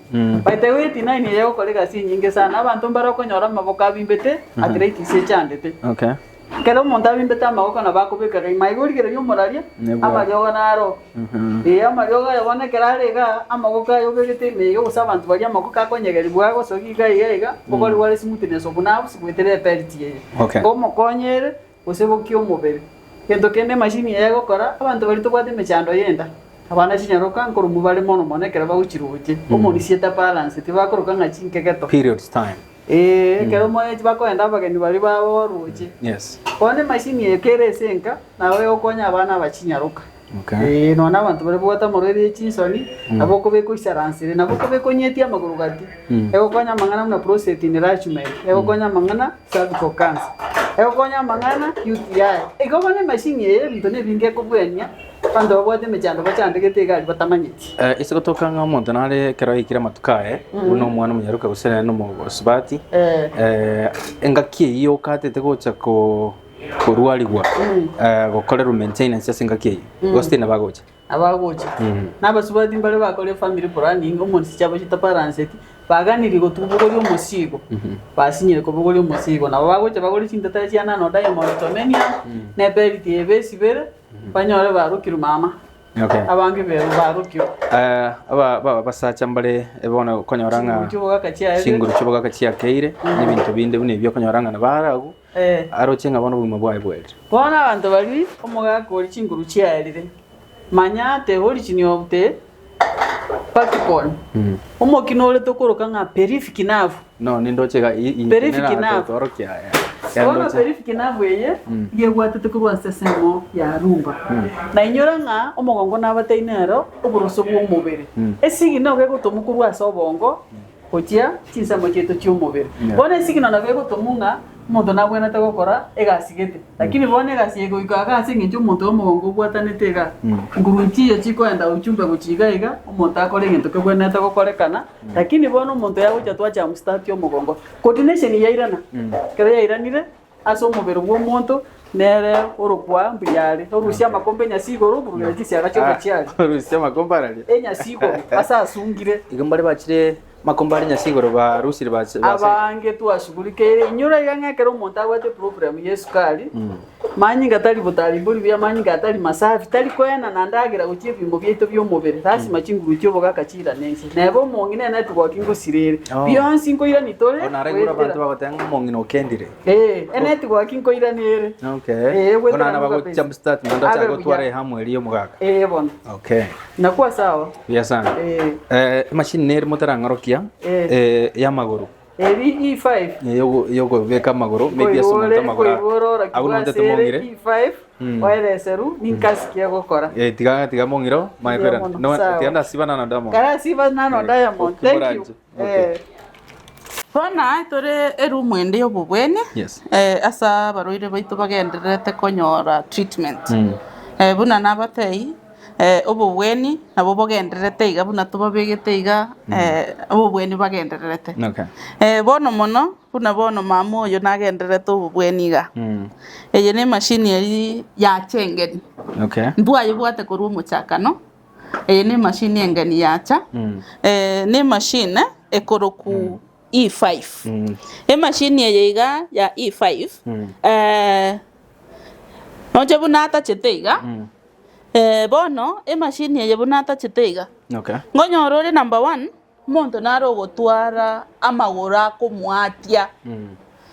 By the way etinine eye egokora egasi enyinge sana. Abanto mbare okonyora amaboko abimbete, arthritis echandete. Okay. Ekero omonto abimbete amaboko nabo akobeka ime, igo rigereria omoraria, Nebwa. amariogo naro. Ee, amariogo aye bono ekero are igaa, amaboko aye obegete ime iga, gose abanto baria amaboko akonyegerigwa agosokia iga iga iga, okorigwa are smoothness obwo nabwo goetera ebelt eye. Okay. Ngomokonyere gose bokia omobere. Gento kende emachine eye egokora, abanto baria tobwate emechando y'enda, abana chinyaroka nkoromwa bare mono mono ekero bagochiroche, omonisia tabalanceti, bakoroka ng'a chinkegeto. Periods time. Ee, ekero moechi bakoenda abageni baria babo baroche. Yes. Bono emachine eye kere ase enka, nabo egokonya abana aba chinyaroka. Okay. Ee, nonya na abanto baria babwate amarwaire ye chinsoni, nabo okobeka oisaransere, nabo okobeka onyetie amagoro gati. Egokonya amang'ana buna prostate enlargement, egokonya amang'ana cervical cancer, egokonya amang'ana UTI. Igo bono emachine eye ebinto na ebinge ekobwenia, abanto babwate emechando bachandegete iga aria batamanyeti. Ase gotoka ng'a omonto nare ekero aikire amatuko aye, buna omwana omonyaroka gose nere nomosubati, engaki eyio okatete gocha ko korwarigwa, gokorerwa maintenance ase engaki eyio, gose teri nabo agocha. Nabo agocha. Na abasubati mbare bakore family planning, omonto chiabo chitabalanceti, baganirie gotubogoria omosigo, basinyire kobogoria omosigo. Nabo bagocha bagore chintetera chia nano diamond tomenia, na ebelt eye besibere, banyore barokirwe mama. Okay. Abange bebo barokirwe. Eh, aba aba abasacha mbare bono okonyora ng'a Chinguru chi'obogaka chiaerire. chinguru chi'obogaka chiakeire, na ebinto binde buna ebio okonyora ng'a nabo aragwo, Eh. aroche ng'a bono obogima bwaye bwaerire. Bono abanto baria omogaka oria chinguru chiaerire, manya the origin of the backbone, omokina ore tokoroka ng'a perific nerve. No nindoche iga i- i- Perific nera nerve. torokia aya. Ya Bono ndoche. perific nerve eye iga ebwatete korwa ase esemo ya rumba. Na inyora ng'a omogongo nabatebi nero oboroso bwa omobere. Esigino iga egotomwa korwa ase obongo gochia chinsemo chiaito chi'omobere. Bono esigino nabo egotomwa ng'a omonto nabwenerete gokora egasi gete, lakini bono egasi eye goika iga ase eng'encho omonto oyo omogongo obwatanete iga, nguru nchiyo chikoenda ochumbe gochia iga iga, omonto akore egento kebwenerete gokorekana, lakini bono omonto oyo agocha twacha mstart omogongo, coordination yairana, ekero yairanire Ase omobere bw'omonto nere orokwa mbuya are, orusie amakombe enyasi igoro, oburugere chisiaga chionsi chiaria. Orusie amakombe araria. Enyasi igoro, ase asungire. Igo mbare bachire amakombe are enyasi igoro barusire base. Abange twasugurikeire. Inyora iga ng'a ekero omonto abwate eproblem ya esukari, manyinga tari botari mbori buya, amanyinga atari masafi, tari koenana ndagera gochia ebiungo biaito bi'omobere, lasima chinguru chi'obogaka chiirane inse. Neba omong'ina enetwork ngosira ere. Oh. Bionsi nkoirani tore. Bono naraigure goetera. abanto bagoteba ng'a omong'ina okendire. Ee, enetwork nkoirani ere. Okay. Ee, Bono goetera nabo nigo bago kabisa. jump start naende ochake Abe buya. gotwara ehamu eria y'omogaka. Ee bono. Okay. Nakwa sawa. Buya sana. Ee. Eh, emachine nere motarang'orokia Eh. eh, y'amagoro. Eri E5. Eyokobeka amagoro, maybe ase omonto Nkoigore, amagoro nkoigore abwo orokigwe nontete ase ere mong'ire. E5, oereserwu ninkasi ki egokora. Eh, tiga tiga mong'iro my Mbuya parent. mono, No, sawa. tiga ndasiba nano Diamond. Karasiba nano Eh, Diamond. Thank you. okiboranche. Okay. Eh. Bono aye tore eroom ende y'obobwenia, Yes. ase abarwaire baito bagendererete konyora treatment. Buna nabatebie, Obobweni nabo bogendererete iga buna tobabegete iga, obobweni bagendererete. Okay. Bono mono, buna bono mama oyo nagendererete obobweni iga. Eye ne emachine eria yacha engeni. Okay. Ntwayebwate korwa omochakano, eye ne emachine engeni yacha, ne emachine ekorokwa E5. Emachine eye iga ya E5, noche buna atachete iga, Bono emachine eye buna atachete iga, Okay. nkonyora ore number one, omonto nare ogotwara amagoro akomwatia.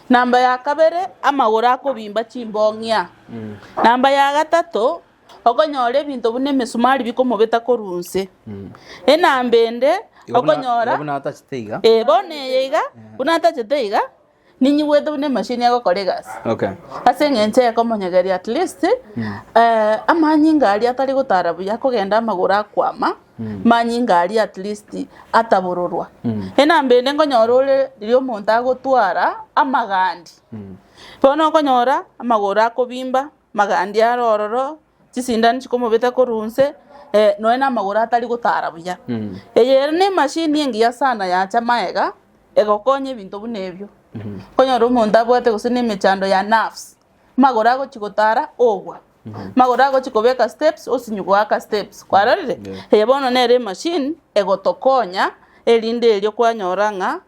Namba ya kabere, amagoro akobimba chimbong'ia. Namba ya gatato, okonyora ebinto buna emesumari bikomobeta korwa inse. Enamba ende. Igo buna- Okonyora igo buna atachete iga. Eh, bono eye iga, buna atachete iga, ninyigwete buna emachine egokora egasi. Okay. Ase eng'encho ekomonyegeria at least, amanyinga aria atari gotara buya akogenda amagoro akwama, manyinga aria at least atabororwa. Enamba ende nkonyora ore riria omonto agotwara amagandi, bono okonyora amagoro akobimba, amagandi are ororo, chisindani chikomobeta korwa inse, nonya na amagoro atari gotara buya. Eye ere na emachine engiya sana yacha maega, egokonya ebinto buna ebio. Okonyora omonto abwate gose na emechando ya nerves, amagoro agochi gotara ogwa, amagoro agochi kobeka steps osinywa goaka steps, kwarorire? Eye bono nere emachine egotokonya erinde erio kwanyora ng'a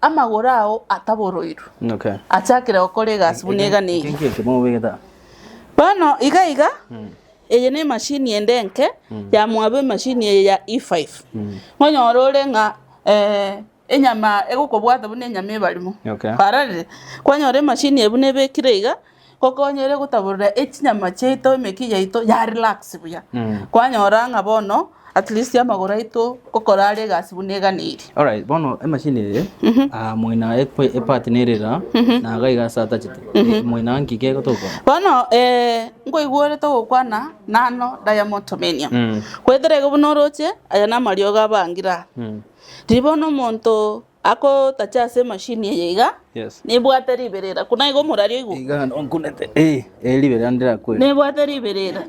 amagoro ao ataboroirwe, Okay. achakire gokora egasi buna egana eye. Eke nki mobegete aa? Bono iga iga, eye ne emachine ende enke, yamwabo emachine eye ya E5. Onyore ore ng'a enyama egokobwata buna enyama ebarimo. Okay. Kwarorire? Kwanyora emachine eye buna ebekire iga, gokonyere gotaborera echinyama chiaito emeki yaito ya relax buya. Kwanyora ng'a bono at least amagoro aito ngokora are egasi buna eganeiri. Alright, bono emachine eye ah, moina epe- epart nere iraa na iga iga ase atachete moina nki kegotokora? Bono nkoigwa ore togokwana nano diamotomania. Goetera igo buna oroche, aya namariogo abangire aa. Riria bono omonto agotacha ase emachine eye iga, Yes. nebwate riberera, buna iga omorari oigwe, Iga nkunete eh, eh riberera ndirakwe. nebwate riberera.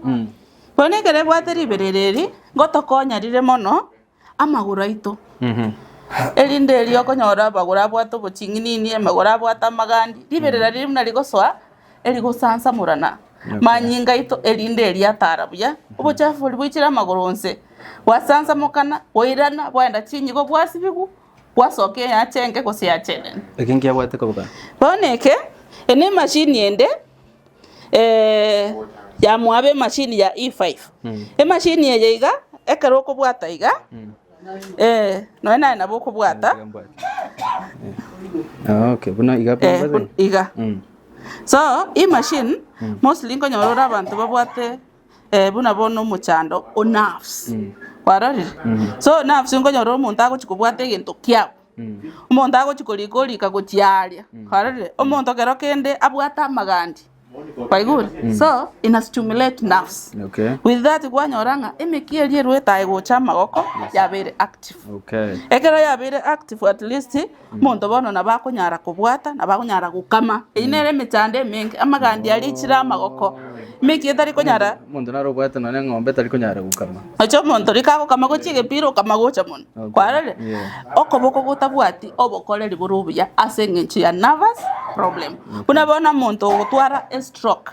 Bono ekero ebwate riberera eri, ngotokonya rire mono amagoro aito. Erinde erio okonyora amagoro abwate oboching'inini, amagoro abwate amagandi, riberera riria buna rigosoa, erigosansamorana manyinga aito, erinde erio atara buya, obochafu boria boichire amagoro onsi, bwasansamokana, bwairana, bwaenda chinyigo bwasibigwa, bwasoka eyache enke gose eyache enene. Eke nkiabwate koboka. Bono eke, eye ne emachine ende yamwabo emachine ya E5. Emachine eye iga, ekero okobwata iga, nonya naye nabo okobwata. Ah, okay. Buna iga Eh, iga. So, emachine, mostly nkonyora ore abanto babwate buna bono omochando o nerves, kwarorire? So nerves nkonyora omonto agochi kobwata egento kiago, omonto agochi korika orika gochia aaria, kwarorire? Omonto kero kende abwate amagandi, kwaigure? So, ina stimulate nerves. Okay. With that kwanyora ng'a emeki eria erwete aye gocha amagoko, yabeire active. Okay. Ekero yabeire active at least, Omonto bono nabo akonyara kobwata, nabo akonyara gokama. Eyio nere emechando emenge, amagandi aria aichire amagoko, emeki etari konyara. Omonto nare obwate nonya eng'ombe etari konyara gokama. Oche omonto rika agokama gochia egepira okama gocha mono. Okay. Kwarorire? Yeah. Okoboko gotabwati obokoreri bore obuya ase eng'encho ya nervous problem. Buna bono omonto ogotwara estroke,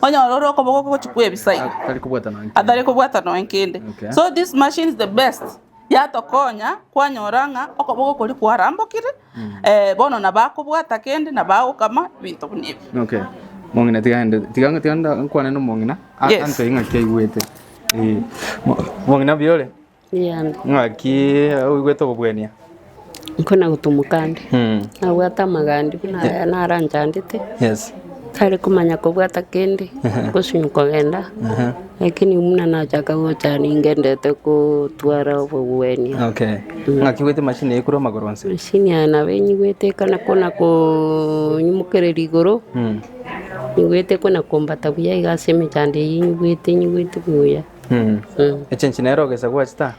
onyore ore okoboko gochia kwebisa iga. Atari kobwata nonya kende. Atari kobwata nonya kende. Okay. So this machine is the best. Yatokonya kwanyora ng'a okoboko koria kwarambokire, bono nabakobwata kende, nabagokama, ebinto buna ebio. Okay. Mong'ina tiga ende tiga tiga nda nkwane na omong'ina a- Yes. antebie ng'aki aigwete. Eh, mo- mong'ina mbuya ore? Mbuya Ng'aki oigwete obobwenia? Nkona gotumoka ande, nabwate amagandi buna aya naranchandete, Yes. ntari komanya kobwata kende, gosinywa kogenda, lakini buna nachaka gocha ningendete kotwara obogwenia. Okay. Ng'aki ogwete emachine eye korwa amagoro onsi? Machine eye nabo enyigwete ekana kona konyimokereria igoro, nyigwete kona kombata buya iga ase emechando eyio nyigwete nyigwete buya. Echenchi nere ogesa gwachete aa?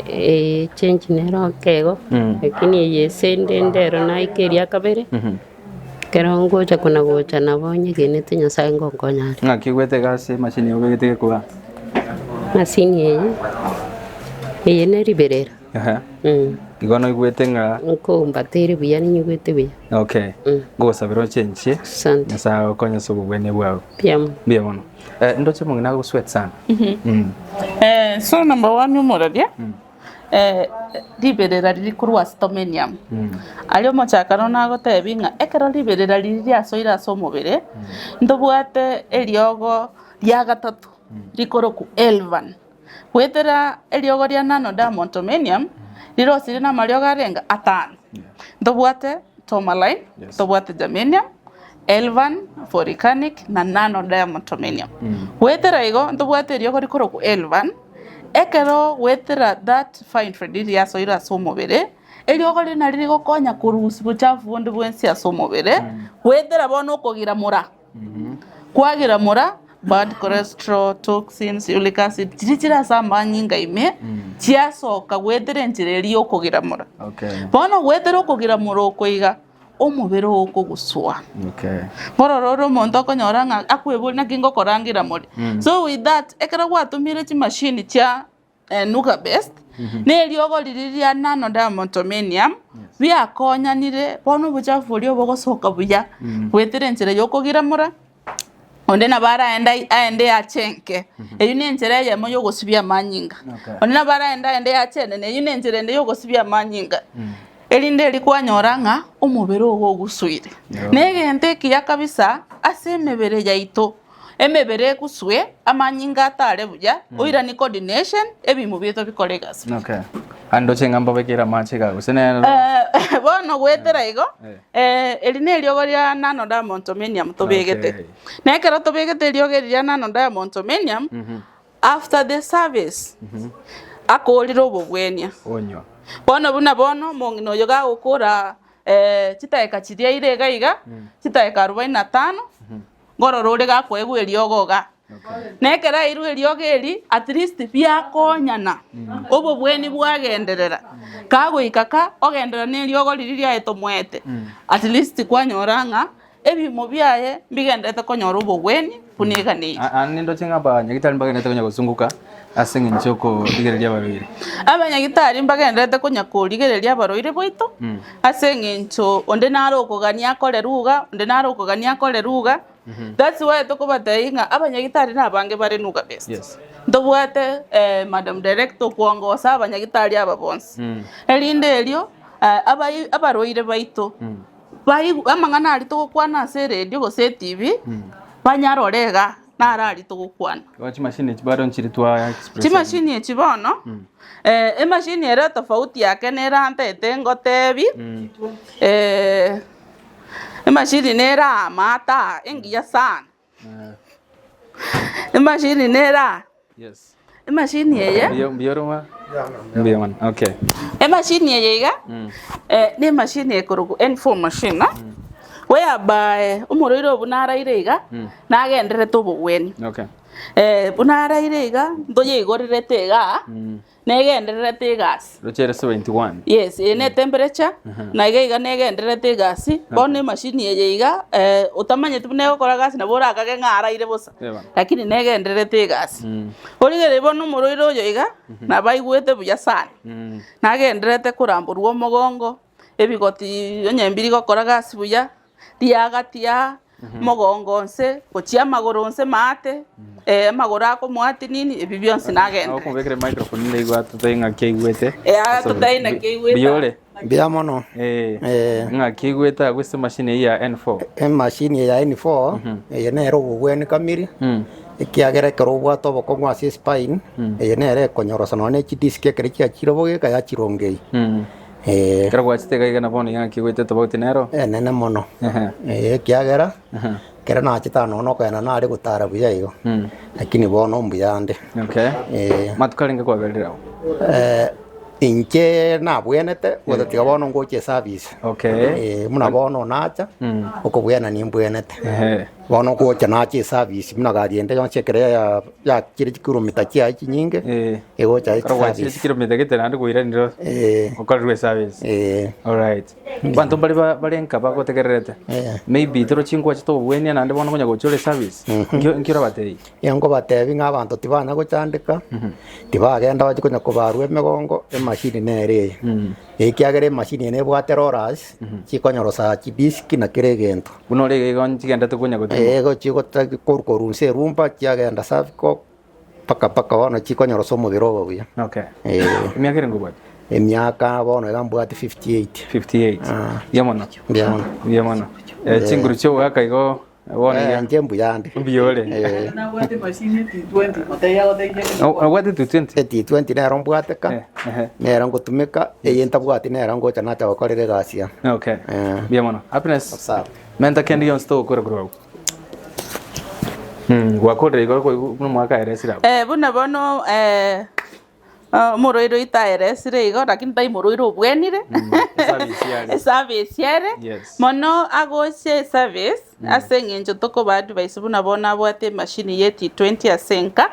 Ee, echenchi nero ekego, lakini eye ase ende ndero naika eria kabere, ekero ngocha kona gocha nabo nyegenete Nyasaye ngonkonya are. Ng'aki ogwete iga ase emachine eye obegete gekoba? Emachine eye, eye ne riberera, Ehe. Igo noigwete ng'a nkombata ere buya ninyigwete buya. Okay. Ngogosabera ochenchie, Asante. Nyasaye agokonye ase obobwenia bwao. Mbuya mono. Mbuya mono. Eh, ndoche omong'ina agosweat sana. So number one omoraria, riberera riria korwa ase tomenium. Aria omochakano nagotebi ng'a ekero riberera riria riasoire ase omobere, ntobwate eriogo ria gatato rikorokwa elvan. Goetera eriogo ria nano diamond tomenium, rirosirie namariogo arenge atano. Ntobwate tourmaline, ntobwate germanium, Elvan, Volcanic, na Nano Diamond Tomenium. Goetera igo ntobwate eriogo rikorokwa Elvan. Ekero goetera that fine thread riria yasoire ase omobere, eriogo riria nario rigokonya korusia bochafu bonde bwensi ase omobere, goetera bono okogiramora. Kwagiramora bad cholesterol, toxins, uric acid, chiria chire ase amanyinga ime, chiasoka goetera enchera eria ya okogiramora. Okay. Bono goetera okogiramora oko iga, omobere oo okoguswa. Okay. Nkorora ore omonto okonyora ng'a akweboria naki ngokora ngiramore. So with that, ekero gwatumire chimashini chia Nuga Best, na eriogo riria ria Nano Diamontomanium, biakonyanire, bono obochafu boria obogosoka buya, goetera enchera ya okogiramora, onde nabo araende aende achenke, eyio na enchera eyemo ya ogosibia amanyinga. Okay. Onde nabo araende aende achenene, eyio na enchera ende ya ogosibia amanyinga. Erinde erio kwanyora ng'a omobere ogo ogusuire. Na egento ekiya kabisa ase emebere yaito, emebere eguswe, amanyinga atare buya, oiranie coordination, ebimo biaito bikore egasi buya. Okay. Ande ndoche ng'a mbabekere amache iga gose nero. Bono goetera igo, Eh. eri neriogo ria Nano Diamontomanium tobegete. Okay. Na ekero tobegete eriogo eri ria Nano Diamontomanium, After the service, akorire obobwenia. Onywa. Bono buna bono omong'ina oyo gagokora chidakika chiria ire iga iga, chidakika arobaini na tano, nkorora ore gakoegwa eriogo igaa. Na ekero airwe eriogo eri, at least biakonyana, obobweni bwagenderera. Kagoika ka, ogenderera na eriogo riria riaye tomoete, at least kwanyora ng'a Ebimo biaye mbigenderete konyora obogwenia buna eganeiri. Aande nindoche ng'a abanyagitari mbagenderete konya gosunguka ase engencho y'okorigereria abarwaire. Abanyagitari mbagenderete konya korigereria abarwaire baito, ase eng'encho onde nare okogania akore ruga, onde nare okogania akore ruga. That's why tokobatebia ng'a abanyagitari nabange bare nuga best. Yes. Ntobwate madam director okoongosa abanyagitari aba bonsi, erinde erio abai abarwaire baito. Baigwe amang'ana aria togokwana ase eredio gose etibi, banyarore iga naro aria togokwana. Igo chimashini echi bado nchiri twa express. Chimashini echi bono, emashini ere tofauti yake nerantete ngotebi, emashini nere amato aa engiya sana. Emashini nere aa. Yes. Emashini eye. Mbuya mbuya ore mwa? Mbuya mono. Okay. Emashini eye iga, ne emashini ekorokwa N4 machine, whereby omorwaire oyo buna araire iga, nagendererete obogwenia. Okay. Buna araire iga, ntoyeigorerete igaa, Negendererete egasi. Roche ere 71. Yes, eye ne temperature, na iga iga negendererete egasi, bono emashini eye iga otamanyeti buna egokora egasi nabo orakage ng'a araire bosa, Eba. lakini negendererete egasi. Origereria bono omorwaire oyo iga, nabo aigwete buya sana, nagendererete koramborwa omogongo, ebigoti onye mbiri gokora gasi buya, riagati aa, mogongo onse, gochia amagoro onse maate, amagoro akomoatia nini, ebi bionsi nagenderete. Okomobekera emicrophone ndaigwa totae ng'aki aigwete. Eh, totae naki aigwete. Mbuya ore? Mbuya mono. Eh, Eh. ng'aki aigwete agwo ase emachine eyio ya N4. Emachine eye ya N4, eye nere obobweni kamiri, ekiagera ekero obwate obokong'u ase espine, eye nere ekonyorosa nonya ne chidisk ekero chiachire bogeka yachirongei. Ee. Ekero gwachete iga iga na bono iga ng'aki goetete tobauti nero? Enene mono. Ehe. Ee, ekiagera, Ehe. ekero nachete aa nonya nokogenda nare gotara buya igo, lakini bono mbuya ande. Okay. Ee. Matuko arenge kwaberire abwo? Inche nabwenete, gotatiga bono ngocha eservice. Okay. Ee, buna bono nacha, okobwena nimbwenete. Ehe. Bono ngocha nacha eservice buna gari ende yonsi ekero ya yachire chikilomita chiaye chinyinge, Eh. egocha Ekero gwachire eservice. chikilomita gete naende koiranire Eh. okorerwe eservice. Eh. Alright. Abanto mbare ba- bare nka bagotegererete. Eh. Maybe toro chinkwache tobobwenia naende bono konya gocha ore eservice. Nkio nkio orabatebie? Nkobatebi ng'a abanto tibanya gochandeka, tibagenda bachie konya kobarwa emegongo, emashini nere eye. Ekiagera emashini eye nebwate rollers, chikonyorosa chidisk na kera egento. Buna ore iga igo nchigendete konya gotimwa. Ee, igo chigota korwa korwa inse erumba chiagenda cervical, mpaka mpaka bono chikonyorosa omobere obo buya. Okay. Ee. Emiaka ere nkobwate? Emiaka bono iga mbwate 58. 58. Ah. Mbuya mono. Mbuya mono. Mbuya mono. Eh, chinguru chia ogaka igo bono Eh, iga. inche mbuya ande. Mbuya ore. Eh. Nabwate emashini e T20, motebie agotegie Obwate T20? E T20 nero mbwate ka, Eh, ehe. nero ngotumeka, eye ntabwati nero ngocha nacha gokorera egasi aa. Okay. Eh. Mbuya mono. Happiness. Sawa. Menta kende gionsi togokora korwa abwo. Mm, gwakorire igoro koigwa buna omwaka aeresire abwo. Buna bono. Omorwaire oito aeresire igo lakini tai morwaire obwenire Eservice yare. eservice ere Yes. mono agocha eservice ase eng'encho tokoba advise buna bono abwate emachine ye T20 ase enka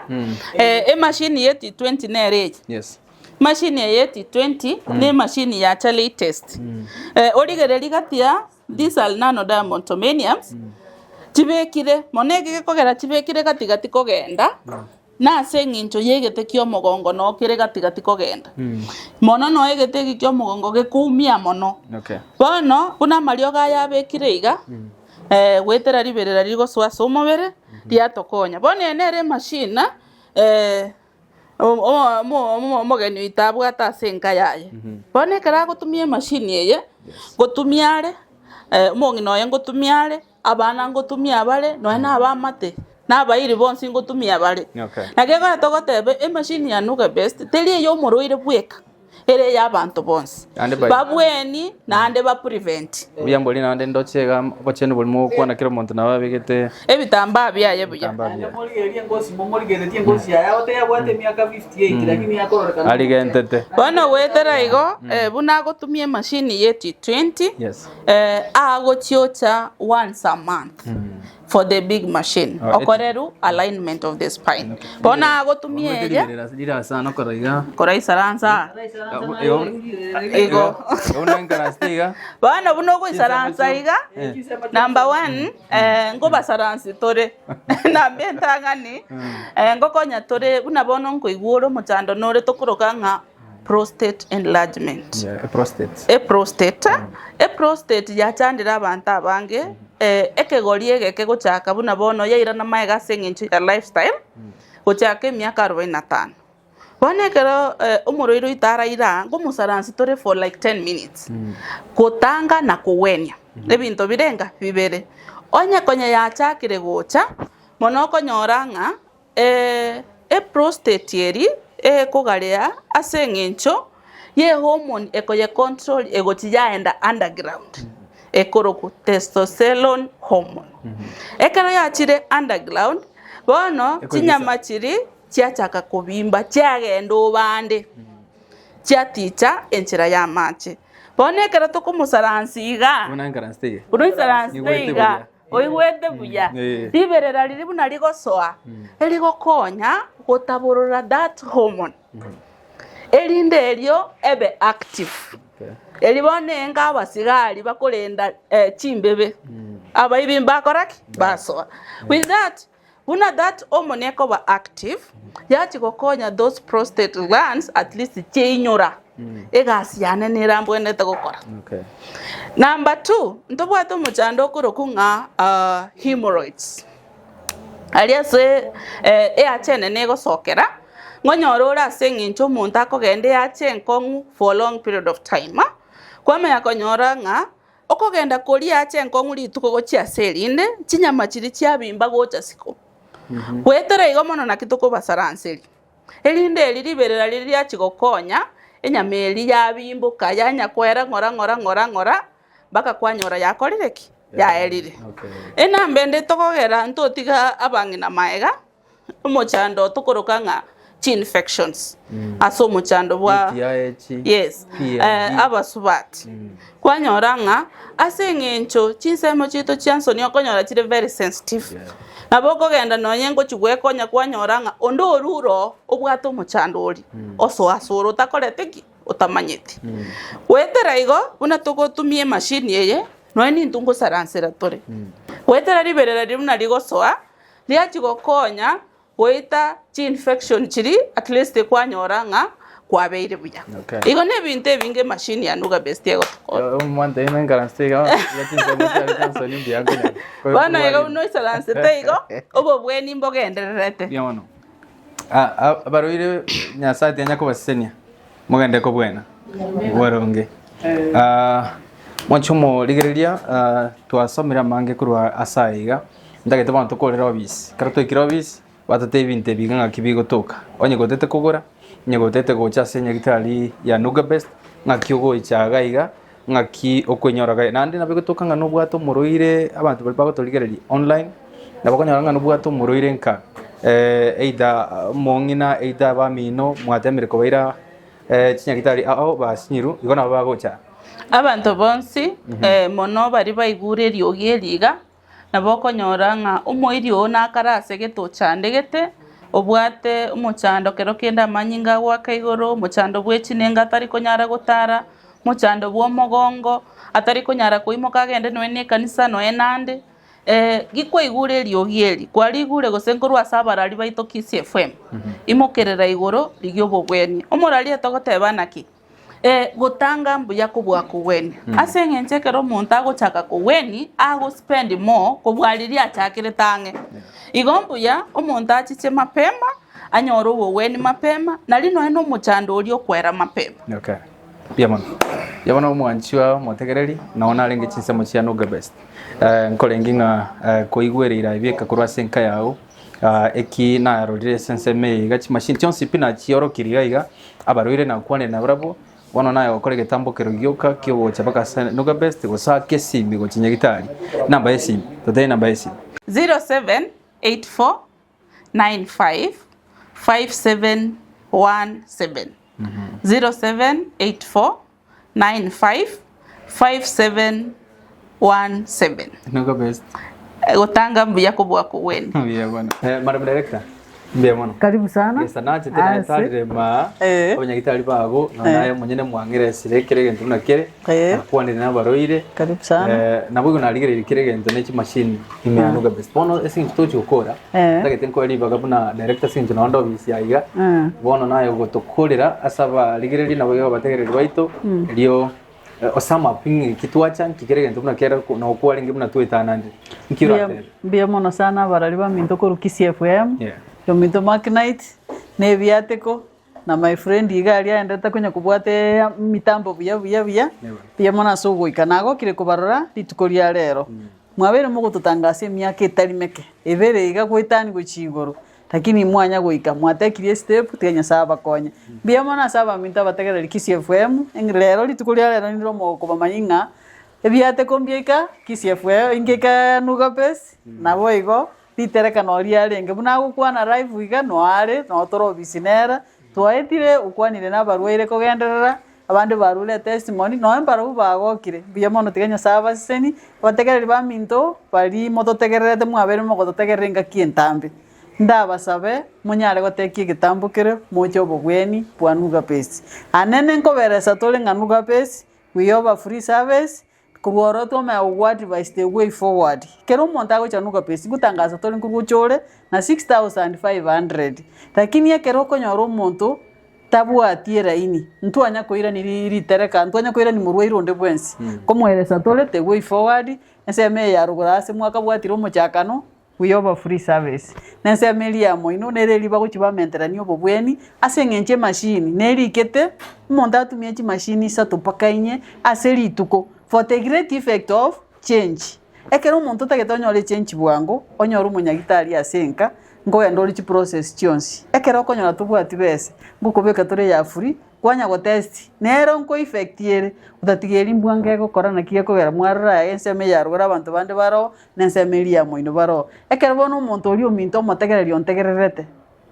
emachine ye T20 nere eye Yes. emachine eye ye T20 ne emachine yacha latest origereria gati ya these are nano diamond tomaniums chibekire mono eke gekogera chibekire gati gati kogenda Nase engencho y'egete ki'omogongo noo kere gati-gati kogenda. Mono noo egete eke ki'omogongo gekoumia mono. Okay. Bono, buna amariogo aya abekire iga, goetera riberera rigosoa ase omobere, riatokonya. Bono eye nere emachine omogeni oito abwate ase enka yaye. Bono ekero agotumia emachine eye, ngotumia are, omong'ina oye ngotumia are, Abana ngotumia bare, nonya na abamate, na abairi bonsi ngotumia bare. Okay. Naki ekero togoteba emachine ya Nuga Best teri eya omorwaire bweka, ere eya abanto bonsi. Naende bai- Babweni naende ba prevent. Buya mbori naende ndoche iga obochenu bori mogokwana kera omonto nabo abegete Ebitambaa biaye buya. ebitambaa Naende biaye. morigererie engosi momorigeretie engosi yaye agote yabwate emiaka 58 lakini yakororekana Arigentete. Bono goetera igo, buna agotumia emachine ye T20, Yes. Agochiocha once a month for the big machine Oh, okoreru alignment of the spine. Bono agotumia eria Rirasana okora iga. koraisaransa Igo. igo. Buna nkarasite iga. Bono buna ogoisaransa iga number one ngobasaransi tore namba entang'ani ngokonya tore buna bono nkoigwa ore omochando nore tokoroka ng'a prostate enlargement. Yeah, prostate. Eprostate, eprostate yachandire abanto abange, ekegori egeke gochaka buna bono yairana magega ase eng'encho ya lifestyle, gochaka emiaka arobaini na tano. Bono ekero omorwaire oito araire aa, nkomosaransi tore for like ten minutes, gotanga na kogwenia, ebinto birenga bibere. Onye konya yachakire gocha, mono okonyora ng'a Eprostate eri ekogarea ase eng'encho y'ehormone ekoyecontrol egochia yaenda underground ekorokwa testosterone hormone. Ekero yachire underground, bono chinyama chiria chiachaka kobimba chiagenda obande chiaticha enchera y'amache. Bono ekero tokomosaransi iga, Buna nkaransi iga. buna oisaransi Nigwete iga, buya. Oigwete buya? Riberera riria buna rigosoa, erigokonya gotaborora that hormone, erinde erio ebe active. Eri bono enga abasigari bakorenda chimbebe, abaibi mbakora ki? Basoa. With that, buna that hormone ekoba active, yachia gokonya those prostate glands at least chiainyora egasi yane nerambwenerete gokora. Okay. Number two, ntobwate omochando okorokwa ng'a hemorrhoids. Aria ase eacha enene egosokera, ngonyore ore ase eng'encho omonto akogenda eacha enkong'u for a long period of time, kwamanya konyora ng'a okogenda koria eacha enkong'u rituko gochia ase erinde, chinyama chiria chiabimba gocha siko. Goetera igo mono naki tokobasaranseria. Erinde eri riberera riria riachia gokonya, enyama eria yabimboka, yanya kwera ng'ora ng'ora ng'ora ng'ora, mpaka kwanyora yakorire ki? Yaerire. Enamba ende tokogera ntotiga abang'ina maega, omochando tokoroka ng'a chi-infections ase omochando bwa UTI, yes, PID. abasubati. Kwanyora ng'a ase eng'encho chinsemo chiaito chia nsoni okonyora chire very sensitive, nabo okogenda nonye ngochia gwekonya kwanyora ng'a onde orure oo obwate omochando oria, osoa ase ore otakoreti ki? Otamanyeti. Goetera igo, buna togotumia emachine eye, nonye nintwe ngosaransera tore. Goetera riberera riria buna rigosoa, riachia gokonya Goeta chi-infection chiria at least kwanyora ng'a kwabeire buya. Okay. Igo na ebinto ebinge emachine ya Nuga Best egotokonya. Omwanto oino nainkaranse iga iga chinsemo chiane chiansoni mbuya nkonya Bono igo buna oisaransete igo, obobweni mbogendererete. Mbuya mono. Ah, ah, abarwaire Nyasaye tianya kobasesenia mogende kobwena boronge. Ah, mwanche omorigereria ah, twasomire amange korwa ase aya iga Ntagete bono tokorere obisi, ekero twaikire obisi, batotebie ebinto ebi iga ng'aki bigotoka. Onye gotete kogora, onye gotete gocha ase enyagitari ya Nuga Best, ng'aki ogocha iga iga, ng'aki okoinyora iga. Naende nabo egotoka ng'a nobwate omorwaire, abanto baria bagotorigereria online, nabo okonyora ng'a nobwate omorwaire nka. Either omong'ina either abamino mwatemire kobaira chinyagitari ao basinyiru igo nabo bagocha. Abanto bonsi mono baria baigure eriogi eri iga, nabo okonyora ng'a omoiri oo nakare ase gete ochandegete, obwate omochando kero kende amanyinga agoaka igoro, omochando bwe chinengo atari konyara gotara, omochando bwa omogongo, atari konyara koimoka agende nonya na ekanisa nonya nande. Gikwaigure eriogi eri, kwarigure gose nkorwa ase abarari baito Kisii FM, imokerera igoro rigia obobwenia. Omorari etogoteba naki? Gotanga mbuya kobua kogwenia. Ase eng'encho ekero omonto agochaka kogwenia, ago spend more kobua riria achakerete ang'e. Igo mbuya omonto achiche mapema, anyore obogweni mapema, nario nonya na omochando oria okwera mapema. Okay. Mbuya mono. Mbuya mono omwanchi oo omotegereri, nao narenge chinsemo chia Nuga Best. Nkorenge ng'a koigwera ebieka korwa ase enka yao, eki narorire ase ensemo eye iga chimashini chionsi pi nachiorokirie iga iga, abarwaire nakwanire nabarabwo, bono naye gokora egetambo kero gioka kiogocha mpaka ase Nuga Best gose ake esimi gochia nyagetari. Namba ya esimi, totebie enamba ya esimi. 0784 95 5717 0784 955717. Nuga Best. Gotanga mbuya kobua kogwenia. Mbuya mono. Madam Director, mbuya mono. Karibu sana. Gesa nachete naye Ase. tarire ma abanyagitari bago na naye omonyene mwang'ire esire kere egento buna kere nakwanire nabaroire. Karibu sana. Nabo igo narigereire kere egento ne chimashini ime ya Nuga Best. Bono ase eng'encho togochi gokora, ntagete nkoe ribaga buna director ase eng'encho nonde ofisi aye iga, bono naye ogotokorera ase abarigereria nabo iga abategereri baito, erio osum up ng'aki twacha, nki kere egento buna kere noo kwarenge buna twetananire, nki oratebe? Mbuya mono sana abarari baminto korwa Kisii FM, Yeah. ominto Mark Knight, na ebiateko, na my friend iga aria aenderete konya kobwata emitambo buya buya buya, mbuya mono ase ogoika. Nagokire kobarora rituko ria rero. Mwabeire mogototangasa emiaka etari meke, ebere iga goetania gochia igoro, lakini mwanya goika, mwatekirie estep, tiga Nyasae abakonye. Mbuya mono ase abaminto abategereri Kisii FM, rero rituko ria rero ninde omogokobamanyia ng'a ebiateko mbiaika Kisii FM, ngeika Nuga Base, naboigo ritereka noo riarenge. Buna agokwana live iga, noo are, noo tore obisi nere, twaetire okwanire na abarwaire kogenderera, Abande barure etestimony, nonya mbarabwo bagokire, mbuya mono tiga Nyasae abasesenie, abategereri baminto baria mototegererete mwabeire mogototegerera engaki entambe. Ndabasabe monyare gotekia egetambo kere moche obobweni bwa Nuga Base. Anene nkoberesa tore ng'a Nuga Base, we offer free service, korwa ororo twamanya gogo advise the way forward. Kera omonto agocha Nuga Base, ngotangasa tore nkorwa oche ore na 6500, lakini ekero okonyora omonto tabwati eraini, ntwanya koirani ri ritereka, ntwanya koirani morwaire onde bwensi, nkomoeresa tore the way forward, ensemo eye ya rogoro ase mwakabwatire omochakano, we offer free service. Na ensemo eria ya moino nere eria bagochia bamenterania obobweni, ase eng'encho emashini nerikete, omonto atumie chimashini isato mpaka inye ase rituko for the great effect of change. Ekero omonto otagete onyore echange bwango, onyore omonyagitari ase enka, nkogenda ore chiprocess chionsi. Ekero okonyora tobwati besa, ngokobeka tore ya free, kwanya gotest, nero nko effect ere, otatiga eria mbwango egokora naki gekogera mwarora aya ensemo eye ya rogoro abanto bande baroo, na ensemo eria ya moino baroo. Ekero bono omonto oria ominto omotegereri ontegererete,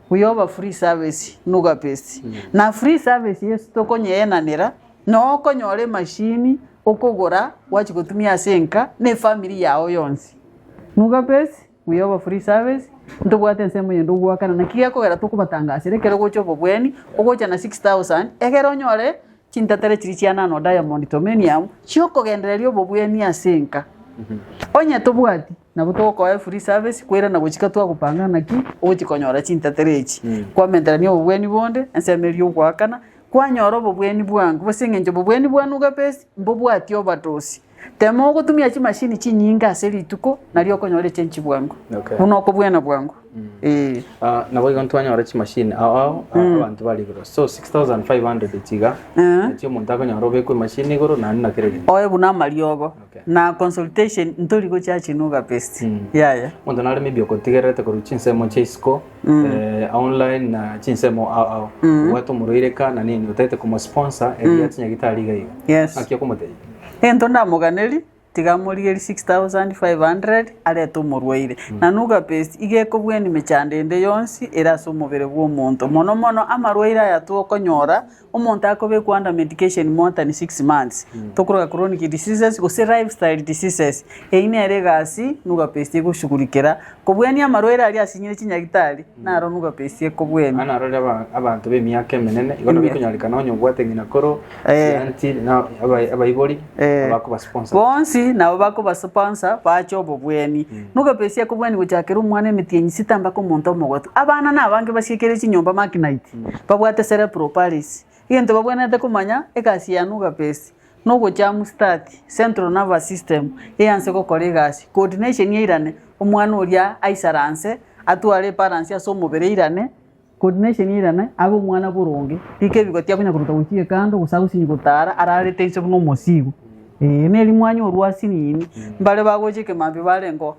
we offer free service nuga best. Na free service eye tokonyeyenanera, noo okonyora emachine okogora gwachia gotumia ase enka na efamiri yago yonsi. Nuga best, we offer free service, ntobwate ensemo eyende ogoakana naki gekogera tokobatangasera ekero ogocha obobweni, ogocha na 6000, egere onyore chintetere chiria chia nano diamond tomenium, chiokogendereria obobweni ase enka. Onye tobwati. Nabo togokoa efree service koirana gochika twagopanga naki ogochia konyora chintetero echi. Kwamenterania obobweni bonde, ensemo eria ogoakana, kwanyora obobweni bwango ase eng'encho obobweni bwa Nuga Base mbobwati overdose. Tema ogotumia chimashini chinyinge ase rituko nario okonyora echange bwango, Okay. buna okobwena bwango, eh. Ah, nabo igo ntwanyora chimashini ao ao abanto bare igoro so 6500 echi iga nachi omonto akonyora obekwe emashini igoro naende na kera egento Oe buna amariogo. Okay. Na consultation ntori gochachi nuga best. Yaya. Omonto nare maybe okotigererete korwa chinsemo chia isiko online na chinsemo ao ao obwate omorwaire ka na nini otagete komosponsor eria chinyagitari iga iga Yes. naki okomotebia Egento ndamoganeri. Tiga amorigerie 6500 arete omorwaire. Na Nuga Paste iga ekobwenia mechando ende yonsi ere ase omobere bw'omonto. Mono mono amarwaire aya tokonyora omonto akobekwa under medication more than 6 months, tokoroka chronic diseases gose lifestyle diseases. Eyio nere egasi Nuga Paste egoshughulikera. Kobwenia amarwaire aria asinyire chinyagitari, naro Nuga Paste ekobwenia. Naende narorire abanto b'emiaka emenene, igo nabo ekonyarekana onye obwate ng'ina koro, chianti, na abaibori, abakoba sponsor. Bonsi nabo bakoba sponsor bache obobweni. Nuga Paste ekobweni gochakera omwana emetienyi sita mpaka omonto omogotu. Abana nabange basiekere chinyomba mark night, babwate cerebral palsy. Egento babwenerete komanya, egasi ya Nuga Paste, Nogocha start central nervous system eanse gokora egasi, coordination eirane, omwana oria aisaranse, atware ebalance ase omobere eirane, coordination eirane, abe omwana boronge, rika ebigoti akonya koruta gochia ekando gose agosinyi gotara ararete inse buna omosigo, eh, neri mwanyorwa asinini, mbare bagocha ekemambia barenge oo.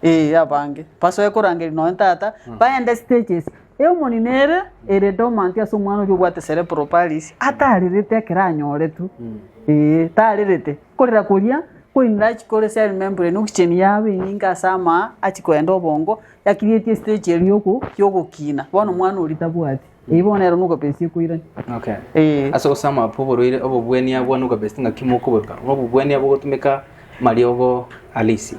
Ee, abange. Basoe korangeria nonya tata, baende stages. Ehormone nere ere dormant ase omwana oria obwate cerebral palsy, atarerete ekero anyoretwe, ee, tarerete. Korera koria, koenlarge kore cell membrane, oxygen yaba enyinge ase amaa, achia koenda obongo, ya create estage eria yoko yogokina. Bono omwana oria tabwati. Eyio bono ero nuga best ekoirania. Okay. Ee. Ase ogosama abwo oborwaire obobwenia bwa nuga best ng'aki mokoboruka? Obobwenia bogotumeka mariogo halisi.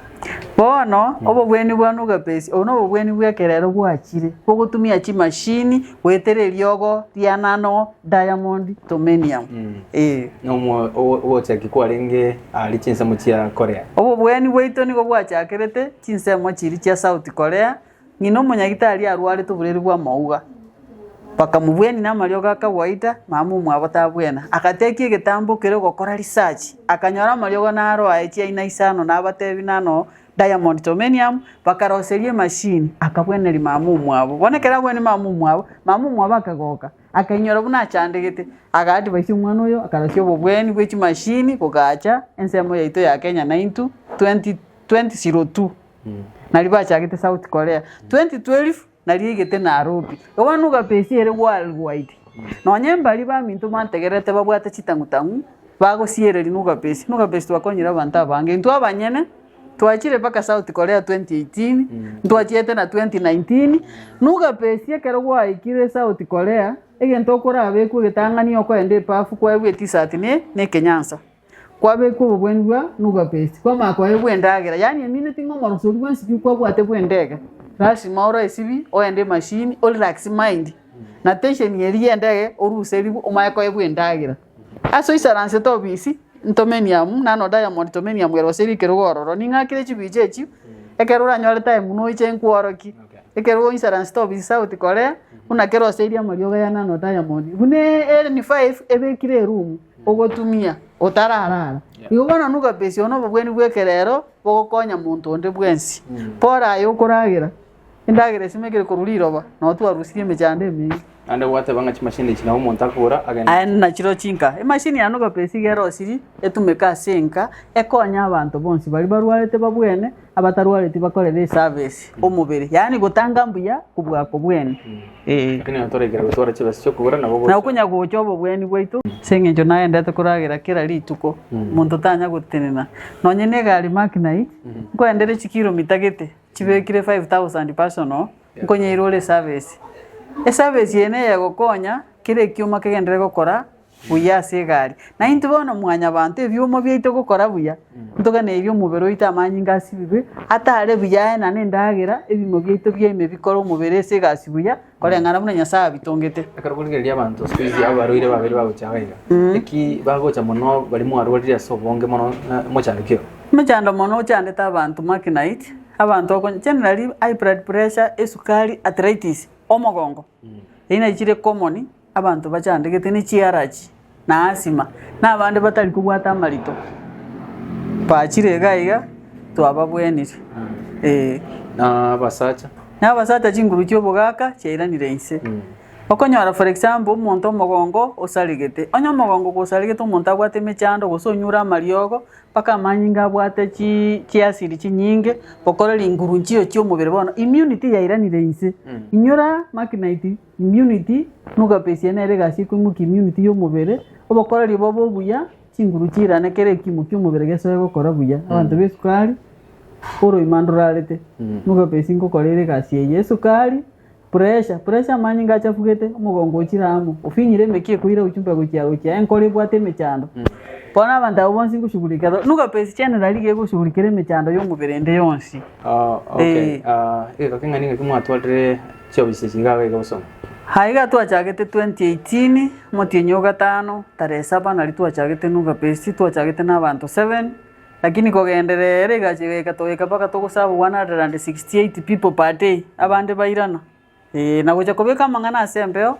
Bono obobweni bwa nuga best obo nobobweni bw'ekerero bwachire bogotumia chimashini goetera eriogo ria nano diamond tomenium. Ee. Nomo ogochaki kwarenge aria chinsemo chia Korea. Obobweni bwaito nigo bwachakerete chinsemo chiria chia South Korea Ng'ina omonyagitari arwarete oborwaire bw'amauga, bakamobwenia namariogo a kawaida, mama omwabo tabwena. Agatekia egetambo keria ogokora research, akanyora amariogo naro aye chiaina isano nabatebi nano diamond tomenium, bakaroseria emachine, akabweneria mama omwabo. Bono ekero abweneria mama omwabo, mama omwabo akagoka, akainyora buna achandegete, aga advise omwana oyo, akarosia obobweni bwe chimashini bogacha ensemo yaito ya Kenya naintwe 20 2002. Nario bachagete South Korea, 2012 nario eigete Nairobi. Igo bono nigo ere worldwide. Nonye mbaria baminto bantegererete babwate chitang'utang'u, bagosiereria nuga base. Nuga base twakonyire abanto abange. Intwe abanyene, twachire mpaka South Korea 2018, ntwachiete na 2019, nuga base ekero gwaikire South Korea, egento okorabekwe egetang'ani okoenda ebafu kwaegwa etisati ne na ekenyansa. Kwabekwa obobweni bwa nugapesi, kwamanya koegwa endagera, yaani emineti ng'a omoroso oria bwensi pi kwabwate bw'endege, lasima oroe sibi, oende emachine, orelax mind, na tension eria ya endege oruserigwe omanye koegwa endagera. Ase oisaransete obisi, ntomeniamu, nano diamond tomeniamu eroserie ekerogo ororo, ning'akire chibicha echio, ekero oranyore time noiche nkworokie, ekero oisaransete obisi South Korea, buna keroseirie amariogo ya nano diamond, buna N5 ebekire eroom. ogotumia otararara. Igo bono nugapesi obo nobobweni bw'ekerero bogokonya monto onde bwensi. Pore aye okoragera, endagera esimekire korwa riroba, nabo twarusirie emechando emenge. Naende gwateba ng'a chimashini echi nabo omonto akogora agende. Aye nachiro chinka. Emashini ya nugapesi iga erosirie, etumeke ase enka, ekonye abanto bonsi baria barwarete babwene, abatarwareti bakorere eservice omobere, yaani gotanga mbuya kobua kobwene. Ee. Lakini onye toraikera gotwara chibesa chi'okogora nabo Na gocha. okonya gocha obobweni bwaito, ase eng'encho naendete koragera kera rituko, monto tanya gotenena. Nonye na egari Mark Knight, nkoendere chikilomita gete, chibekire 5000 personal, nkonyeire ore eservice. Eservice eye neyegokonya, kera ekioma kegenderere gokora buya ase egari. Na intwe bono mwanyabanto ebioma biaito gokora buya, ntoganeirie omobere oito amanyinga asibigwe, atare buya aye na nendagera, ebimo biaito bia ime bikore omobere ase egasi buya, koreng'ana buna Nyasaye abitongete. Ekero okorigereria abanto siku hizi abarwaire babere bagocha iga iga, eki bagocha mono baria mwarwarire ase obonge mono na omochando ki oo? Omochando mono ochandete abanto mark night, abanto okonya generally high blood pressure, esukari, arthritis, omogongo, eyio nayo chire common. Abanto bachandegete ne chiarachi, na asima, na abande batari kobwata amarito, bachire iga iga, twababwenire. Ee. Na abasacha. Na abasacha chinguru chi'obogaka chiairanire inse. Okonyora for example, omonto omogongo osaregete, onye omogongo gosaregete omonto abwate emechando gose onyure amariogo, mpaka amanyinga abwate chi chiasidi chinyinge, gokora ringuru nchiyo chi'omobere bono, immunity yairanire inse. Inyora magnite. Immunity, nogapesia nere egasi ekoimokia immunity y'omobere, obokoreri bobe obuya. chinguru chiirane kera ekimo ki'omobere gesoe gokora buya. Abanto b'esukari, oroima ndorarete, Nuga Best ngokora ere egasi eye. Esukari, pressure, pressure amanyinga achafugete, omogongo ochire amo, ofinyire emeki ekoira gochia mpaka gochia gochia, enkoro ebwate emechando. Bono abanto abwo bonsi ngoshughulikia to, Nuga Best generally iga egoshughulikera emechando y'omobere ende yonsi. Ah, okay. Eh. Ah, egeka keng'ani ng'aki mwatwarire chiofisi echi iga iga iga bosongo? Aya iga twachagete 2018, omotienyi o gatano, tarehe saba naria twachagete Nuga Best, twachagete na abanto seven, Lakini kogenderera egacha egaika togaika mpaka togosaba 168 people per day, abande bairana. Eeh, na gocha kobeka amang'ana ase embeo,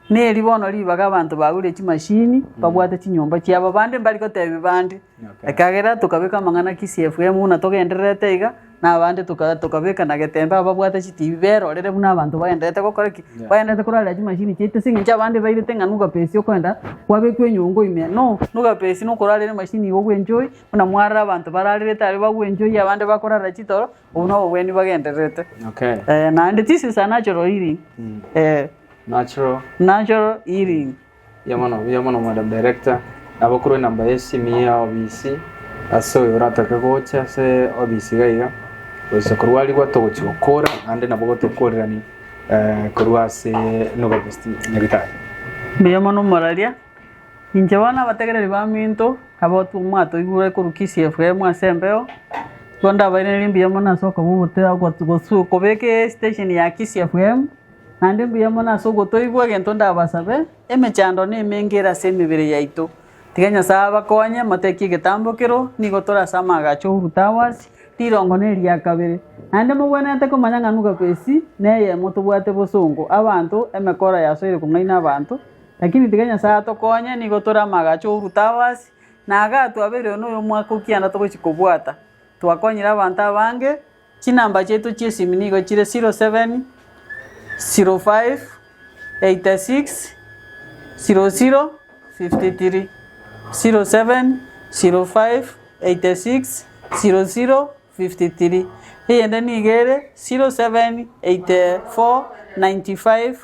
neri bono ribaga abanto bagure chimashini, babwate chinyomba chiabo, abande mbari gotebia bande. Ekiagera tokabeka amang'ana Kisii FM buna togendererete iga, na abande toka tokabeka na Getembe ababwate chitibi berorere buna abanto bagendererete gokora ki? Bagendererete korarera chimashini chiaito ase eng'encho abande bairete ng'a nuga pesi okoenda kwabekwa enyongo ime. No, nuga pesi nokorarera emashini igo ogwenjoy, buna mwarora abanto bararerete aria bagwenjoy abande bakorara chitoro, obwo nobwo obweni bagendererete. Okay. Eh, naende this is a natural healing. Eh, Natural. natural healing. Mbuya mono, mbuya mono Madam Director. Nabo korwa enamba y'esimi ya obisi ase oyo oratake gocha ase obisi iga iga, goisa korwarigwa togochi gokora naende nabo gotokorerani eh, korwa ase Noble Best Nyagetari. Mbuya mono omoraria, inche bono abategereri baminto, abo mwatoigure korwa Kisii FM ase embeo, nigo ndabairanerie mbuya mono ase okoba ogote gosu kobeka estation ya Kisii FM. Naende mbuya mono ase ogotoigwa egento ndabasabe, emechando nemenge ere ase emebere yaito. Tiga Nyasae abakonye, motekie egetambo kero, nigo tore ase amaagacho Uhuru Towers, rirongo neria kabere. Naende mogwenerete komanya ng'a Nuga Base neyemo tobwate bosongo, abanto, emekora yasoire kong'aina abanto, lakini tiga Nyasae atokonye, nigo tore amaagacho Uhuru Towers, na igaa twabeire oyo noyo omwaka o kianda togochi kobwata. Twakonyire abanto abange. Chinamba chiaito chi'esimi nigo chire 07 05 86 00 53, 07 05 86 00 53. Eyende nigo ere 07 84 95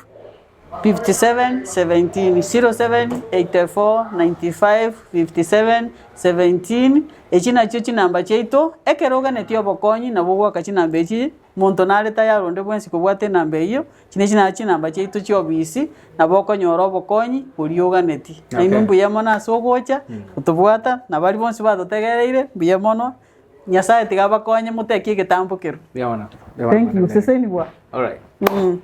57 17, 07 84 95 57 17, Echi nachio chinamba chiaito, ekero oganetie obokonyi nabo ogoaka chinamba echi, monto nare tayari onde bwensi kobwata enamba eyio, echi nachi nacho chinamba chiaito chi'obisi, nabo okonyora obokonyi boria oganetie. Na inwe Okay. mbuya mono ase ogocha, gotobwata, na baria bonsi batotegereire, mbuya mono, Nyasaye tiga abakonye motekie egetambo keru. Mbuya mono. Mbuya mono, Thank you, Madam Mary. sesenigwa. Alright. Mm.